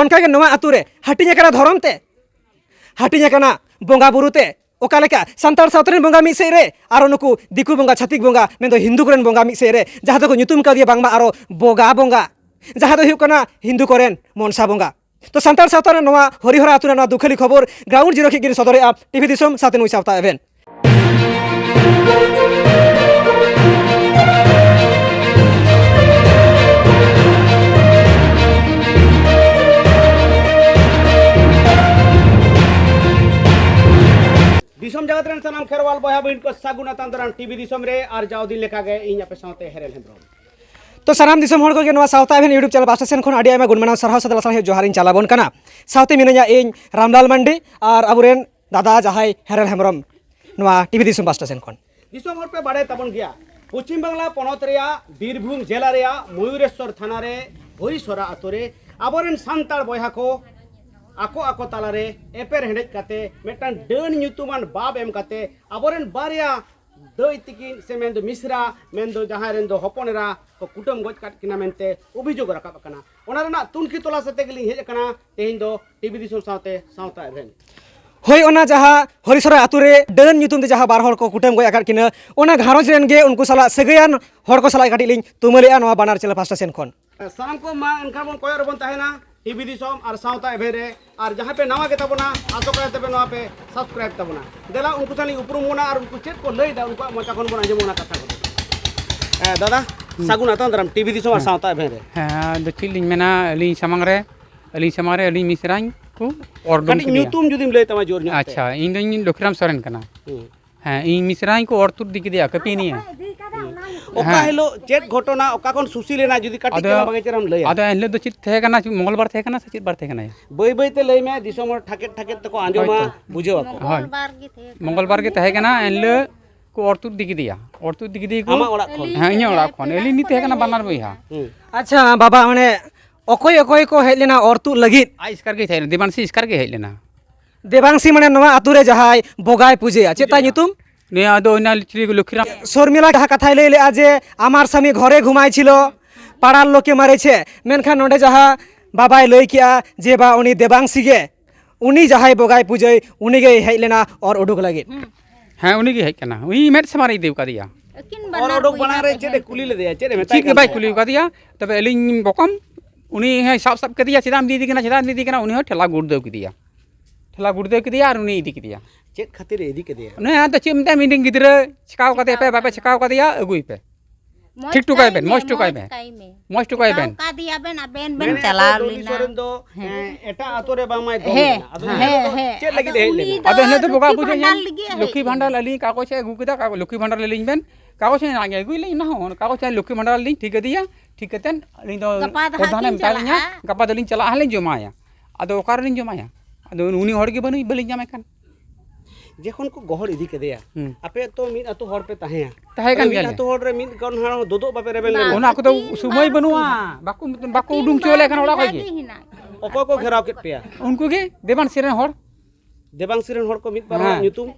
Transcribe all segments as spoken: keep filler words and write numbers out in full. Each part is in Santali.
ᱚᱱᱠᱟᱜᱮ ᱱᱚᱣᱟ ᱟᱹᱛᱩ ᱨᱮ ᱦᱟᱹᱴᱤᱧ ᱟᱠᱟᱱᱟ ᱫᱷᱚᱨᱚᱢ ᱛᱮ, ᱦᱟᱹᱴᱤᱧ ᱟᱠᱟᱱᱟ ᱵᱚᱸᱜᱟ ᱵᱩᱨᱩ ᱛᱮ᱾ ᱚᱠᱟ ᱞᱮᱠᱟ ᱥᱟᱱᱛᱟᱲ ᱥᱟᱶᱛᱟ ᱨᱮᱱ ᱵᱚᱸᱜᱟ ᱢᱤᱫ ᱥᱮᱫ ᱨᱮ, ᱟᱨᱚ ᱱᱩᱠᱩ ᱫᱤᱠᱩ ᱵᱚᱸᱜᱟ, ᱪᱷᱟᱹᱛᱤᱠ ᱵᱚᱸᱜᱟ, ᱢᱮᱱᱫᱚ ᱦᱤᱱᱫᱩ ᱠᱚᱨᱮᱱ ᱵᱚᱸᱜᱟ ᱢᱤᱫ ᱥᱮᱫ ᱨᱮ, ᱡᱟᱦᱟᱸ ᱫᱚᱠᱚ ᱧᱩᱛᱩᱢ ᱠᱟᱣᱫᱮᱭᱟ ᱵᱟᱝᱢᱟ ᱟᱨᱚ ᱵᱚᱜᱟ ᱵᱚᱸᱜᱟ, ᱡᱟᱦᱟᱸ ᱫᱚ ᱦᱩᱭᱩᱜ ᱠᱟᱱᱟ ᱦᱤᱱᱫᱩ ᱠᱚᱨᱮᱱ ᱢᱚᱱᱥᱟ ᱵᱚᱸᱜᱟ᱾ ᱛᱚ ᱥᱟᱱᱛᱟᱲ ᱥᱟᱶᱛᱟ ᱨᱮ ᱱᱚᱣᱟ ᱦᱚᱨᱤᱦᱚᱨᱟ ᱟᱹᱛᱩ ᱨᱮ ᱱᱚᱣᱟ ᱫᱩᱠᱷᱟᱹᱞᱤ ᱠᱷᱚᱵᱚᱨ Ground Zero ᱠᱷᱚᱱ ᱜᱮ ᱥᱚᱫᱚᱨᱮᱜᱼᱟ ᱴᱤᱵᱷᱤ ᱫᱤᱥᱚᱢ ᱥᱟᱶᱛᱮ ᱱᱩᱭ ᱥᱟᱶᱛᱟ ᱮᱵᱷᱮᱱ᱾ ᱫᱤᱥᱚᱢ ᱡᱟᱜᱟᱛ ᱨᱮᱱ ᱥᱟᱱᱟᱢ ᱠᱷᱮᱨᱣᱟᱞ ᱵᱚᱭᱦᱟ ᱵᱚᱦᱤᱱ ᱠᱚ ᱥᱟᱹᱜᱩᱱ ᱟᱛᱟᱝ ᱫᱟᱨᱟᱢ ᱴᱤᱵᱷᱤ ᱫᱤᱥᱚᱢ ᱨᱮ, ᱟᱨ ᱡᱟᱣ ᱫᱤᱱ ᱞᱮᱠᱟᱜᱮ ᱤᱧ ᱟᱯᱮ ᱥᱟᱶᱛᱮ ᱦᱮᱨᱮᱞ ᱦᱮᱢᱵᱨᱚᱢ᱾ ᱛᱚ ᱥᱟᱱᱟᱢ ᱫᱤᱥᱚᱢ ᱦᱚᱲ ᱠᱚᱜᱮ ᱱᱚᱣᱟ ᱥᱟᱶᱛᱟ ᱮᱵᱷᱮᱱ YouTube channel ᱯᱟᱦᱴᱟ ᱥᱮᱱ ᱠᱷᱚᱱ ᱟᱹᱰᱤ ᱟᱭᱢᱟ ᱜᱩᱱ ᱢᱟᱱᱟᱣ ᱥᱟᱨᱦᱟᱣ ᱥᱟᱛᱮ ᱞᱟᱥᱟᱲᱦᱮᱫ ᱡᱚᱦᱟᱨ ᱤᱧ ᱪᱟᱞ ᱟᱵᱚᱱ ᱠᱟᱱᱟ᱾ ᱥᱟᱶᱛᱮ ᱢᱤᱱᱟᱹᱧᱟ ᱤᱧ ᱨᱟᱢᱞᱟᱞ ᱢᱟᱱᱰᱤ ᱟᱨ ᱟᱵᱚᱨᱮᱱ ᱫᱟᱫᱟ ᱡᱟᱦᱟᱸᱭ ᱦᱮᱨᱮᱞ ᱦᱮᱢᱵᱨᱚᱢ, ᱱᱚᱣᱟ ᱴᱤᱵᱷᱤ ᱫᱤᱥᱚᱢ ᱯᱟᱦᱴᱟ ᱥᱮᱱ ᱠᱷᱚᱱ᱾ ᱫᱤᱥᱚᱢ ᱦᱚᱲ ᱯᱮ ᱵᱟᱲᱟᱭ ᱛᱟᱵᱚᱱ ᱜᱮᱭᱟ, ᱯᱚᱪᱷᱤᱢ ᱵᱟᱝᱞᱟ ᱯᱚᱱᱚᱛ ᱨᱮᱭᱟᱜ ᱵᱤᱨᱵᱷᱩᱢ ᱡᱮᱞᱟ ᱨᱮᱭᱟᱜ ᱢᱚᱭᱩᱨᱮᱥᱣᱚᱨ ᱛᱷᱟᱱᱟ ᱨᱮ ᱦᱚᱨᱤᱥᱚᱨᱟ ᱟᱛᱳ ᱨᱮ ᱟᱵᱚᱨᱮᱱ ᱥᱟᱱᱛᱟᱲ ᱵᱚᱭᱦᱟ ᱠᱚ ᱟᱠᱚ ᱟᱠᱚ ᱛᱟᱞᱟᱨᱮ ᱮᱯᱮᱨ ᱦᱮᱸᱰᱮᱡ ᱠᱟᱛᱮ ᱢᱤᱫᱴᱟᱝ ᱰᱟᱹᱱ ᱧᱩᱛᱩᱢᱟᱱ ᱵᱟᱯ ᱮᱢ ᱠᱟᱛᱮ ᱟᱵᱚᱨᱮᱱ ᱵᱟᱨᱭᱟ ᱫᱟᱹᱭ ᱛᱤᱠᱤᱱ ᱥᱮ ᱢᱮᱱᱫᱚ ᱢᱤᱥᱨᱟ, ᱢᱮᱱᱫᱚ ᱡᱟᱦᱟᱸᱭ ᱨᱮᱱ ᱫᱚ ᱦᱚᱯᱚᱱ ᱮᱨᱟ ᱠᱚ ᱠᱩᱴᱟᱹᱢ ᱜᱚᱡ ᱠᱟᱫ ᱠᱤᱱᱟ ᱢᱮᱱᱛᱮ ᱚᱵᱷᱤᱡᱳᱜᱽ ᱨᱟᱠᱟᱵ ᱟᱠᱟᱱᱟ᱾ ᱚᱱᱟ ᱨᱮᱱᱟᱜ ᱛᱩᱱᱠᱷᱤ ᱛᱚᱞᱟᱥ ᱟᱛᱮ ᱜᱮᱞᱤᱧ ᱦᱮᱡ ᱟᱠᱟᱱᱟ ᱛᱮᱦᱮᱧ ᱫᱚ ᱴᱤᱵᱷᱤ ᱫᱤᱥᱚᱢ ᱥᱟᱶᱛᱮ ᱥᱟᱶᱛᱟ ᱮᱵᱷᱮᱱ᱾ ᱦᱳᱭ, ᱚᱱᱟ ᱡᱟᱦᱟᱸ ᱦᱚᱨᱤᱥᱚᱨᱟ ᱟᱛᱳ ᱨᱮ ᱰᱟᱹᱱ ᱧᱩᱛᱩᱢ ᱛᱮ ᱡᱟᱦᱟᱸ ᱵᱟᱨ ᱦᱚᱲ ᱠᱚ ᱠᱩᱴᱟᱹᱢ ᱜᱚᱡ ᱟᱠᱟᱫ ᱠᱤᱱᱟ, ᱚᱱᱟ ᱜᱷᱟᱨᱚᱸᱡᱽ ᱨᱮᱱ ᱜᱮ ᱩᱱᱠᱩ ᱥᱟᱞᱟᱜ ᱥᱟᱹᱜᱟᱹᱭᱟᱱ ᱦᱚᱲ ᱠᱚ ᱥᱟᱞᱟᱜ ᱠᱟᱹᱴᱤᱡ ᱞᱤᱧ ᱛᱩᱢᱟᱹᱞᱮᱜᱼᱟ ᱱᱚᱣᱟ ᱵᱟᱱᱟᱨ ᱪᱮᱱᱮᱞ ᱯᱟᱦᱴᱟ ᱥᱮᱱ ᱠᱷᱚᱱ᱾ ᱥᱟᱱᱟᱢ ᱠᱚ ᱢᱟ ᱮᱱᱠᱷᱟᱱ ᱵᱚᱱ ᱠᱚᱭᱚᱜ ᱨᱮᱵᱚᱱ ᱛᱟᱦᱮᱱᱟ ᱴᱤᱵᱷᱤ ᱫᱤᱥᱚᱢ ᱟᱨ ᱥᱟᱶᱛᱟ ᱮᱵᱷᱮᱱ ᱨᱮ, ᱟᱨ ᱡᱟᱦᱟᱸᱭ ᱯᱮ ᱱᱟᱣᱟ ᱜᱮᱛᱟ ᱵᱚᱱᱟ, ᱟᱥᱚᱜ ᱠᱟᱱ ᱛᱟᱯᱮ ᱱᱚᱣᱟ ᱯᱮ ᱥᱟᱵᱥᱠᱨᱟᱭᱤᱵ ᱛᱟᱵᱚᱱᱟ᱾ ᱫᱮᱞᱟ ᱩᱱᱠᱩ ᱥᱟᱞᱤᱧ ᱩᱯᱨᱩᱢ ᱵᱚᱱᱟ ᱟᱨ ᱩᱱᱠᱩ ᱪᱮᱫ ᱠᱚ ᱞᱟᱹᱭᱫᱟ ᱩᱱᱠᱩᱣᱟᱜ ᱢᱚᱪᱟ ᱠᱷᱚᱱ ᱵᱚᱱ ᱟᱸᱡᱚᱢᱟ ᱚᱱᱟ ᱠᱟᱛᱷᱟ ᱠᱚ᱾ ᱦᱮᱸ, ᱫᱟᱫᱟ, ᱦᱩᱸ᱾ ᱥᱟᱹᱜᱩᱱ ᱟᱛᱟᱝ ᱫᱟᱨᱟᱢ ᱴᱤᱵᱷᱤ ᱫᱤᱥᱚᱢ ᱟᱨ ᱦᱮᱸ᱾ ᱥᱟᱶᱛᱟ ᱮᱵᱷᱮᱱ ᱨᱮ᱾ ᱦᱮᱸ, ᱟᱫᱚ ᱪᱮᱫ ᱞᱤᱧ ᱢᱮᱱᱟ, ᱟᱹᱞᱤᱧ ᱥᱟᱢᱟᱝ ᱨᱮ, ᱟᱹᱞᱤᱧ ᱢᱤᱥᱨᱟᱧ ᱠᱚ ᱚᱨ ᱩᱰᱩᱠ ᱠᱟᱹᱴᱤᱡ ᱠᱮᱫᱮᱭᱟ᱾ ᱧᱩᱛᱩᱢ ᱡᱩᱫᱤᱢ ᱞᱟᱹᱭ ᱛᱟᱢᱟ ᱡᱳᱨ ᱧᱚᱜ ᱛᱮ᱾ ᱟᱪᱪᱷᱟ, ᱤᱧ ᱫᱚᱧ ᱞᱚᱠᱠᱷᱤᱨᱟᱢ ᱥᱚᱨᱮᱱ ᱠᱟᱱᱟ᱾ ᱦᱩᱸ᱾ ᱦᱮᱸ, ᱤᱧ ᱢᱤᱥᱨᱟᱧ ᱠᱚ ᱚᱨ ᱛᱩᱫ ᱤᱫᱤ ᱠᱮᱫᱮᱭᱟ, ᱠᱟᱹᱯᱤ ᱱᱤᱭᱮ᱾ ᱦᱩᱸ᱾ ᱚᱠᱟ ᱦᱮᱸ᱾ ᱦᱤᱞᱳᱜ ᱪᱮᱫ ᱜᱷᱚᱴᱚᱱᱟ, ᱚᱠᱟ ᱠᱷᱚᱱ ᱥᱩᱥᱤᱞ ᱮᱱᱟ, ᱡᱩᱫᱤ ᱠᱟᱹᱴᱤᱡ ᱟᱫᱚ, ᱪᱟᱞᱟᱝ ᱵᱷᱟᱜᱮ ᱪᱮᱦᱨᱟᱢ ᱞᱟᱹᱭᱟ? ᱟᱫᱚ ᱮᱱᱦᱤᱞᱳᱜ ᱫᱚ ᱪᱮᱫ ᱛᱟᱦᱮᱸ ᱠᱟᱱᱟ, ᱢᱚᱝᱜᱚᱞ ᱵᱟᱨ ᱛᱟᱦᱮᱸ ᱠᱟᱱᱟ ᱥᱮ ᱪᱮᱫ ᱵᱟᱨ ᱛᱟᱦᱮᱸ ᱠᱟᱱᱟ? ᱵᱟᱹᱭ ᱵᱟᱹᱭ ᱛᱮ ᱞᱟᱹᱭ ᱢᱮ, ᱫᱤᱥᱚᱢ ᱦᱚᱲ ᱴᱷᱟᱠᱮᱫ ᱴᱷᱟᱠᱮᱫ ᱛᱮᱠᱚ ᱟᱸᱡᱚᱢᱟ, ᱦᱳᱭ ᱛᱚ᱾ ᱵᱩᱡᱷᱟᱹᱣ ᱟᱠᱚ᱾ ᱦᱳᱭ᱾ ᱢᱚᱝᱜᱚᱞ ᱵᱟᱨ ᱜᱮ ᱛᱟᱦᱮᱸ ᱠᱟᱱᱟ᱾ ᱢᱚᱝᱜᱚᱞ ᱵᱟᱨ ᱜᱮ ᱛᱟᱦᱮᱸ ᱠᱟᱱᱟ, ᱮᱱᱦᱤᱞᱳᱜ ᱠᱚ ᱚᱨ ᱛᱩᱫ ᱤᱫᱤ ᱠᱮᱫᱮᱭᱟ᱾ ᱚᱨ ᱛᱩᱫ ᱤᱫᱤ ᱠᱮᱫᱮᱭᱟ ᱠᱚ᱾ ᱟᱢᱟᱜ ᱚᱲᱟᱜ ᱠᱷᱚᱱ? ᱦᱮᱸ, ᱤᱧᱟᱹᱜ ᱚᱲᱟᱜ ᱠᱷᱚᱱ᱾ ᱟᱹᱞᱤᱧ ᱞᱤᱧ ᱛᱟᱦᱮᱸ ᱠᱟᱱᱟ ᱵᱟᱱᱟᱨ ᱵᱚᱭᱦᱟ᱾ ᱦᱩᱸ᱾ ᱟᱪᱪᱷᱟ ᱵᱟᱵᱟ, ᱚᱱᱮ ᱚᱠᱚᱭ ᱚᱠᱚᱭ ᱠᱚ ᱦᱮᱡ ᱞᱮᱱᱟ ᱚᱨ ᱛᱩᱫ ᱞᱟᱹᱜᱤᱫ? ᱟᱡ ᱮᱥᱠᱟᱨ ᱜᱮᱭ ᱛᱟᱦᱮᱸ ᱞᱮᱱᱟ, ᱫᱮᱵᱟᱝᱥᱤ ᱮᱥᱠᱟᱨ ᱜᱮ ᱦᱮᱡ ᱞᱮᱱᱟ᱾ ᱫᱮᱵᱟᱝᱥᱤ ᱢᱟᱱᱮ ᱱᱚᱣᱟ ᱟᱛᱩ ᱨᱮ ᱡᱟᱦᱟᱸᱭ ᱵᱚᱸᱜᱟᱭ ᱯᱩᱡᱟᱹᱭᱟ, ᱪᱮᱫ ᱛᱟᱭ ᱧᱩᱛᱩᱢ? ᱱᱤᱭᱟᱹ ᱟᱫᱚ ᱚᱱᱟ ᱞᱚᱠᱠᱷᱤᱨᱟᱢ᱾ ᱥᱚᱨᱢᱤᱞᱟ ᱡᱟᱦᱟᱸ ᱠᱟᱛᱷᱟᱭ ᱞᱟᱹᱭ ᱞᱮᱜᱼᱟ ᱡᱮ, "ᱟᱢᱟᱨ ᱥᱟᱢᱤ ᱜᱷᱚᱨᱮ ᱜᱷᱩᱢᱟᱭ ᱪᱷᱤᱞᱚ, ᱯᱟᱲᱟᱨ ᱞᱳᱠᱮ ᱢᱟᱨᱮ ᱪᱷᱮ", ᱢᱮᱱᱠᱷᱟᱱ ᱱᱚᱰᱮ ᱡᱟᱦᱟᱸ ᱵᱟᱵᱟᱭ ᱞᱟᱹᱭ ᱠᱮᱜᱼᱟ ᱡᱮ ᱵᱟ, ᱩᱱᱤ ᱫᱮᱵᱟᱝᱥᱤ ᱜᱮ, ᱩᱱᱤ ᱡᱟᱦᱟᱸᱭ ᱵᱚᱸᱜᱟᱭ ᱯᱩᱡᱟᱹᱭ, ᱩᱱᱤ ᱜᱮᱭ ᱦᱮᱡ ᱞᱮᱱᱟ ᱚᱨ ᱩᱰᱩᱠ ᱞᱟᱹᱜᱤᱫ᱾ ᱦᱮᱸ, ᱩᱱᱤ ᱜᱮ ᱦᱮᱡ ᱠᱟᱱᱟ, ᱩᱱᱤ ᱢᱮᱫ ᱥᱟᱢᱟᱝ ᱨᱮ ᱤᱫᱤ ᱠᱟᱫᱮᱭᱟ᱾ ᱟᱹᱠᱤᱱ ᱚᱨ ᱵᱟᱱᱟᱨ ᱩᱰᱩᱠ ᱵᱚᱭᱦᱟ ᱵᱟᱱᱟᱨ ᱨᱮ ᱛᱟᱦᱮᱸ ᱪᱮᱫ ᱮ ᱠᱤᱱ᱾ ᱠᱩᱞᱤ ᱞᱮᱫᱮᱭᱟ? ᱪᱮᱫ ᱮ ᱢᱮᱛᱟᱭ ᱪᱮᱫ ᱜᱮ ᱠᱟᱱ ᱵᱟᱭ ᱛᱟᱦᱮᱸᱫ? ᱠᱩᱞᱤ ᱟᱠᱟᱫᱮᱭᱟ᱾ ᱛᱚᱵᱮ ᱟᱹᱞᱤᱧ ᱵᱚᱠᱚᱢ, ᱩᱱᱤ ᱦᱚᱸᱭ ᱥᱟᱵ ᱥᱟᱵ ᱠᱮᱫᱮᱭᱟ, ᱪᱮᱫᱟᱜ ᱮᱢ ᱤᱫᱤᱭᱮ ᱠᱟᱱᱟ, ᱪᱮᱫᱟᱜ ᱮᱢ ᱤᱫᱤᱭᱮ ᱠᱟᱱᱟ, ᱩᱱᱤ ᱦᱚᱸ ᱴᱷᱮᱞᱟ ᱜᱩᱲᱫᱟᱹᱣ ᱠᱮᱫᱮᱭᱟ᱾ ᱴᱷᱮᱞᱟ ᱜᱩᱲᱫᱟᱹᱣ ᱠᱮᱫᱮᱭᱟ ᱟᱨ ᱩᱱᱤ ᱤᱫᱤ ᱠᱮᱫᱮᱭᱟ᱾ ᱪᱮᱫ ᱠᱷᱟᱹᱛᱤᱨ ᱮ ᱤᱫᱤ ᱠᱮᱫᱮᱭᱟ? ᱩᱱᱤ ᱟᱫᱚ ᱪᱮᱫ ᱮᱢ ᱢᱮᱛᱟᱭᱟ, ᱢᱤᱫᱴᱮᱱ ᱜᱤᱫᱽᱨᱟᱹ ᱪᱮᱠᱟᱣ ᱠᱟᱫᱮᱭᱟ ᱯᱮ, ᱵᱟᱯᱮ ᱪᱮᱠᱟᱣ ᱠᱟᱫᱮᱭᱟ, ᱟᱹᱜᱩᱭ ᱯᱮ᱾ ᱢᱚᱡᱽ ᱴᱷᱤᱠ ᱦᱚᱴᱚ ᱠᱟᱭ ᱠᱟᱭ ᱵᱮᱱ, ᱢᱮ, ᱢᱚᱡᱽ ᱦᱚᱴᱚ ᱠᱟᱭ ᱢᱚᱡᱽ ᱢᱮ᱾ ᱠᱟᱭ ᱢᱮ᱾ ᱢᱚᱡᱽ ᱦᱚᱴᱚ ᱠᱟᱭ ᱪᱮᱠᱟᱣ ᱵᱮᱱ᱾ ᱠᱟᱫᱮᱭᱟ ᱵᱮᱱ, ᱟᱵᱮᱱ ᱵᱮᱱ ᱢᱮᱱᱮᱫ ᱪᱟᱞᱟᱣ ᱫᱚ ᱰᱚᱞᱤ ᱞᱮᱱᱟ᱾ ᱥᱚᱨᱮᱱ ᱫᱚ, ᱦᱮᱸ᱾ ᱮᱸ, ᱮᱴᱟᱜ ᱟᱛᱳ ᱨᱮ ᱵᱟᱝᱢᱟᱭ ᱫᱚᱱ ᱦᱮᱸ, ᱞᱮᱱᱟ᱾ ᱟᱫᱚ ᱦᱮᱸ, ᱩᱱᱤ ᱫᱚ ᱦᱮᱸ᱾ ᱪᱮᱫ ᱞᱟᱹᱜᱤᱫ ᱟᱫᱚ ᱦᱮᱡ ᱩᱱᱤ ᱞᱮᱱᱟ? ᱫᱚ ᱟᱫᱚ ᱦᱤᱞᱳᱜ ᱫᱚ ᱞᱩᱠᱠᱷᱤ ᱵᱚᱸᱜᱟ ᱵᱩᱡᱷᱟᱹᱣ ᱵᱷᱟᱸᱰᱟᱨ ᱧᱮᱞ, ᱞᱟᱹᱜᱤᱫ ᱦᱮᱡ ᱞᱩᱠᱠᱷᱤ ᱞᱮᱱᱟ᱾ ᱵᱷᱟᱸᱰᱟᱨ ᱟᱹᱞᱤᱧ ᱠᱟᱜᱚᱡᱽ ᱮ ᱟᱹᱜᱩ ᱠᱮᱫᱟ, ᱠᱟᱜᱚᱡᱽ, ᱞᱩᱠᱠᱷᱤ ᱵᱷᱟᱸᱰᱟᱨ ᱞᱤᱧ ᱵᱮᱱ, ᱠᱟᱜᱚᱡᱽ ᱮ ᱧᱟᱢ ᱜᱮ ᱟᱹᱜᱩᱭ ᱞᱤᱧ ᱚᱱᱟ ᱦᱚᱸ᱾ ᱠᱟᱜᱚᱡᱽ ᱮ ᱞᱩᱠᱠᱷᱤ ᱵᱷᱟᱸᱰᱟᱨ ᱞᱤᱧ ᱴᱷᱤᱠ ᱟᱫᱮᱭᱟ, ᱴᱷᱤᱠ ᱠᱟᱛᱮᱫ ᱟᱹᱞᱤᱧ ᱫᱚ ᱜᱟᱯᱟ ᱫᱚ ᱦᱟᱸᱜ ᱯᱨᱚᱫᱷᱟᱱᱮ ᱠᱤᱱ ᱢᱮᱛᱟ ᱞᱤᱧᱟ, ᱪᱟᱞᱟᱜᱼᱟ᱾ ᱜᱟᱯᱟ ᱫᱚᱞᱤᱧ ᱪᱟᱞᱟᱜᱼᱟ ᱦᱟᱸᱜ ᱞᱤᱧ ᱡᱚᱢᱟᱭᱟ᱾ ᱟᱫᱚ ᱚᱠᱟ ᱨᱮᱞᱤᱧ ᱡᱚᱢᱟᱭᱟ? ᱟᱫᱚ ᱩᱱᱤ ᱦᱚᱲ ᱜᱮ ᱵᱟᱹᱱᱩᱭ, ᱵᱟᱹᱞᱤᱧ ᱧᱟᱢᱮ ᱠᱟᱱ᱾ ᱡᱚᱠᱷᱚᱱ ᱠᱚ ᱜᱚᱦᱚᱲ ᱤᱫᱤ ᱠᱮᱫᱮᱭᱟ, ᱦᱩᱸ᱾ ᱟᱯᱮ ᱛᱚ ᱢᱤᱫ ᱟᱛᱳ ᱦᱚᱲ ᱯᱮ ᱛᱟᱦᱮᱸᱭᱟ᱾ ᱛᱟᱦᱮᱸ ᱠᱟᱱ ᱟᱫᱚ ᱢᱤᱫ ᱜᱮᱭᱟᱞᱮ᱾ ᱟᱛᱳ ᱦᱚᱲ ᱨᱮ ᱢᱤᱫ ᱜᱟᱱ ᱦᱚᱲ ᱫᱚᱫᱚᱜ ᱵᱟᱯᱮ ᱨᱮᱵᱮᱱ ᱞᱮᱱᱟ? ᱵᱟᱝ, ᱚᱱᱟ ᱠᱚᱫᱚ ᱟᱹᱛᱤᱧ ᱥᱚᱢᱚᱭ ᱵᱟᱝ ᱵᱟᱹᱱᱩᱜᱼᱟ᱾ ᱦᱩᱭᱩᱜᱼᱟ᱾ ᱵᱟᱠᱚ, ᱵᱟᱠᱚ ᱟᱹᱛᱤᱧ ᱩᱰᱩᱝ ᱦᱚᱪᱚ ᱵᱟᱝ ᱞᱮᱭᱟ ᱠᱟᱱᱟ ᱚᱲᱟᱜ ᱠᱷᱚᱡ ᱵᱷᱮᱜᱟᱨ ᱜᱮ᱾ ᱜᱮ ᱦᱮᱱᱟᱜ ᱠᱤᱱᱟ᱾ ᱚᱠᱚᱭ ᱠᱚ ᱜᱷᱮᱨᱟᱣ ᱠᱮᱫ ᱯᱮᱭᱟ? ᱩᱱᱠᱩ ᱜᱮ, ᱫᱮᱵᱟᱱᱥᱤ ᱨᱮᱱ ᱦᱚᱲ᱾ ᱫᱮᱵᱟᱝᱥᱤ ᱨᱮᱱ ᱦᱚᱲ ᱠᱚ ᱢᱤᱫ ᱵᱟᱨ ᱦᱚᱲᱟᱜ ᱦᱮᱸ᱾ ᱧᱩᱛᱩᱢ?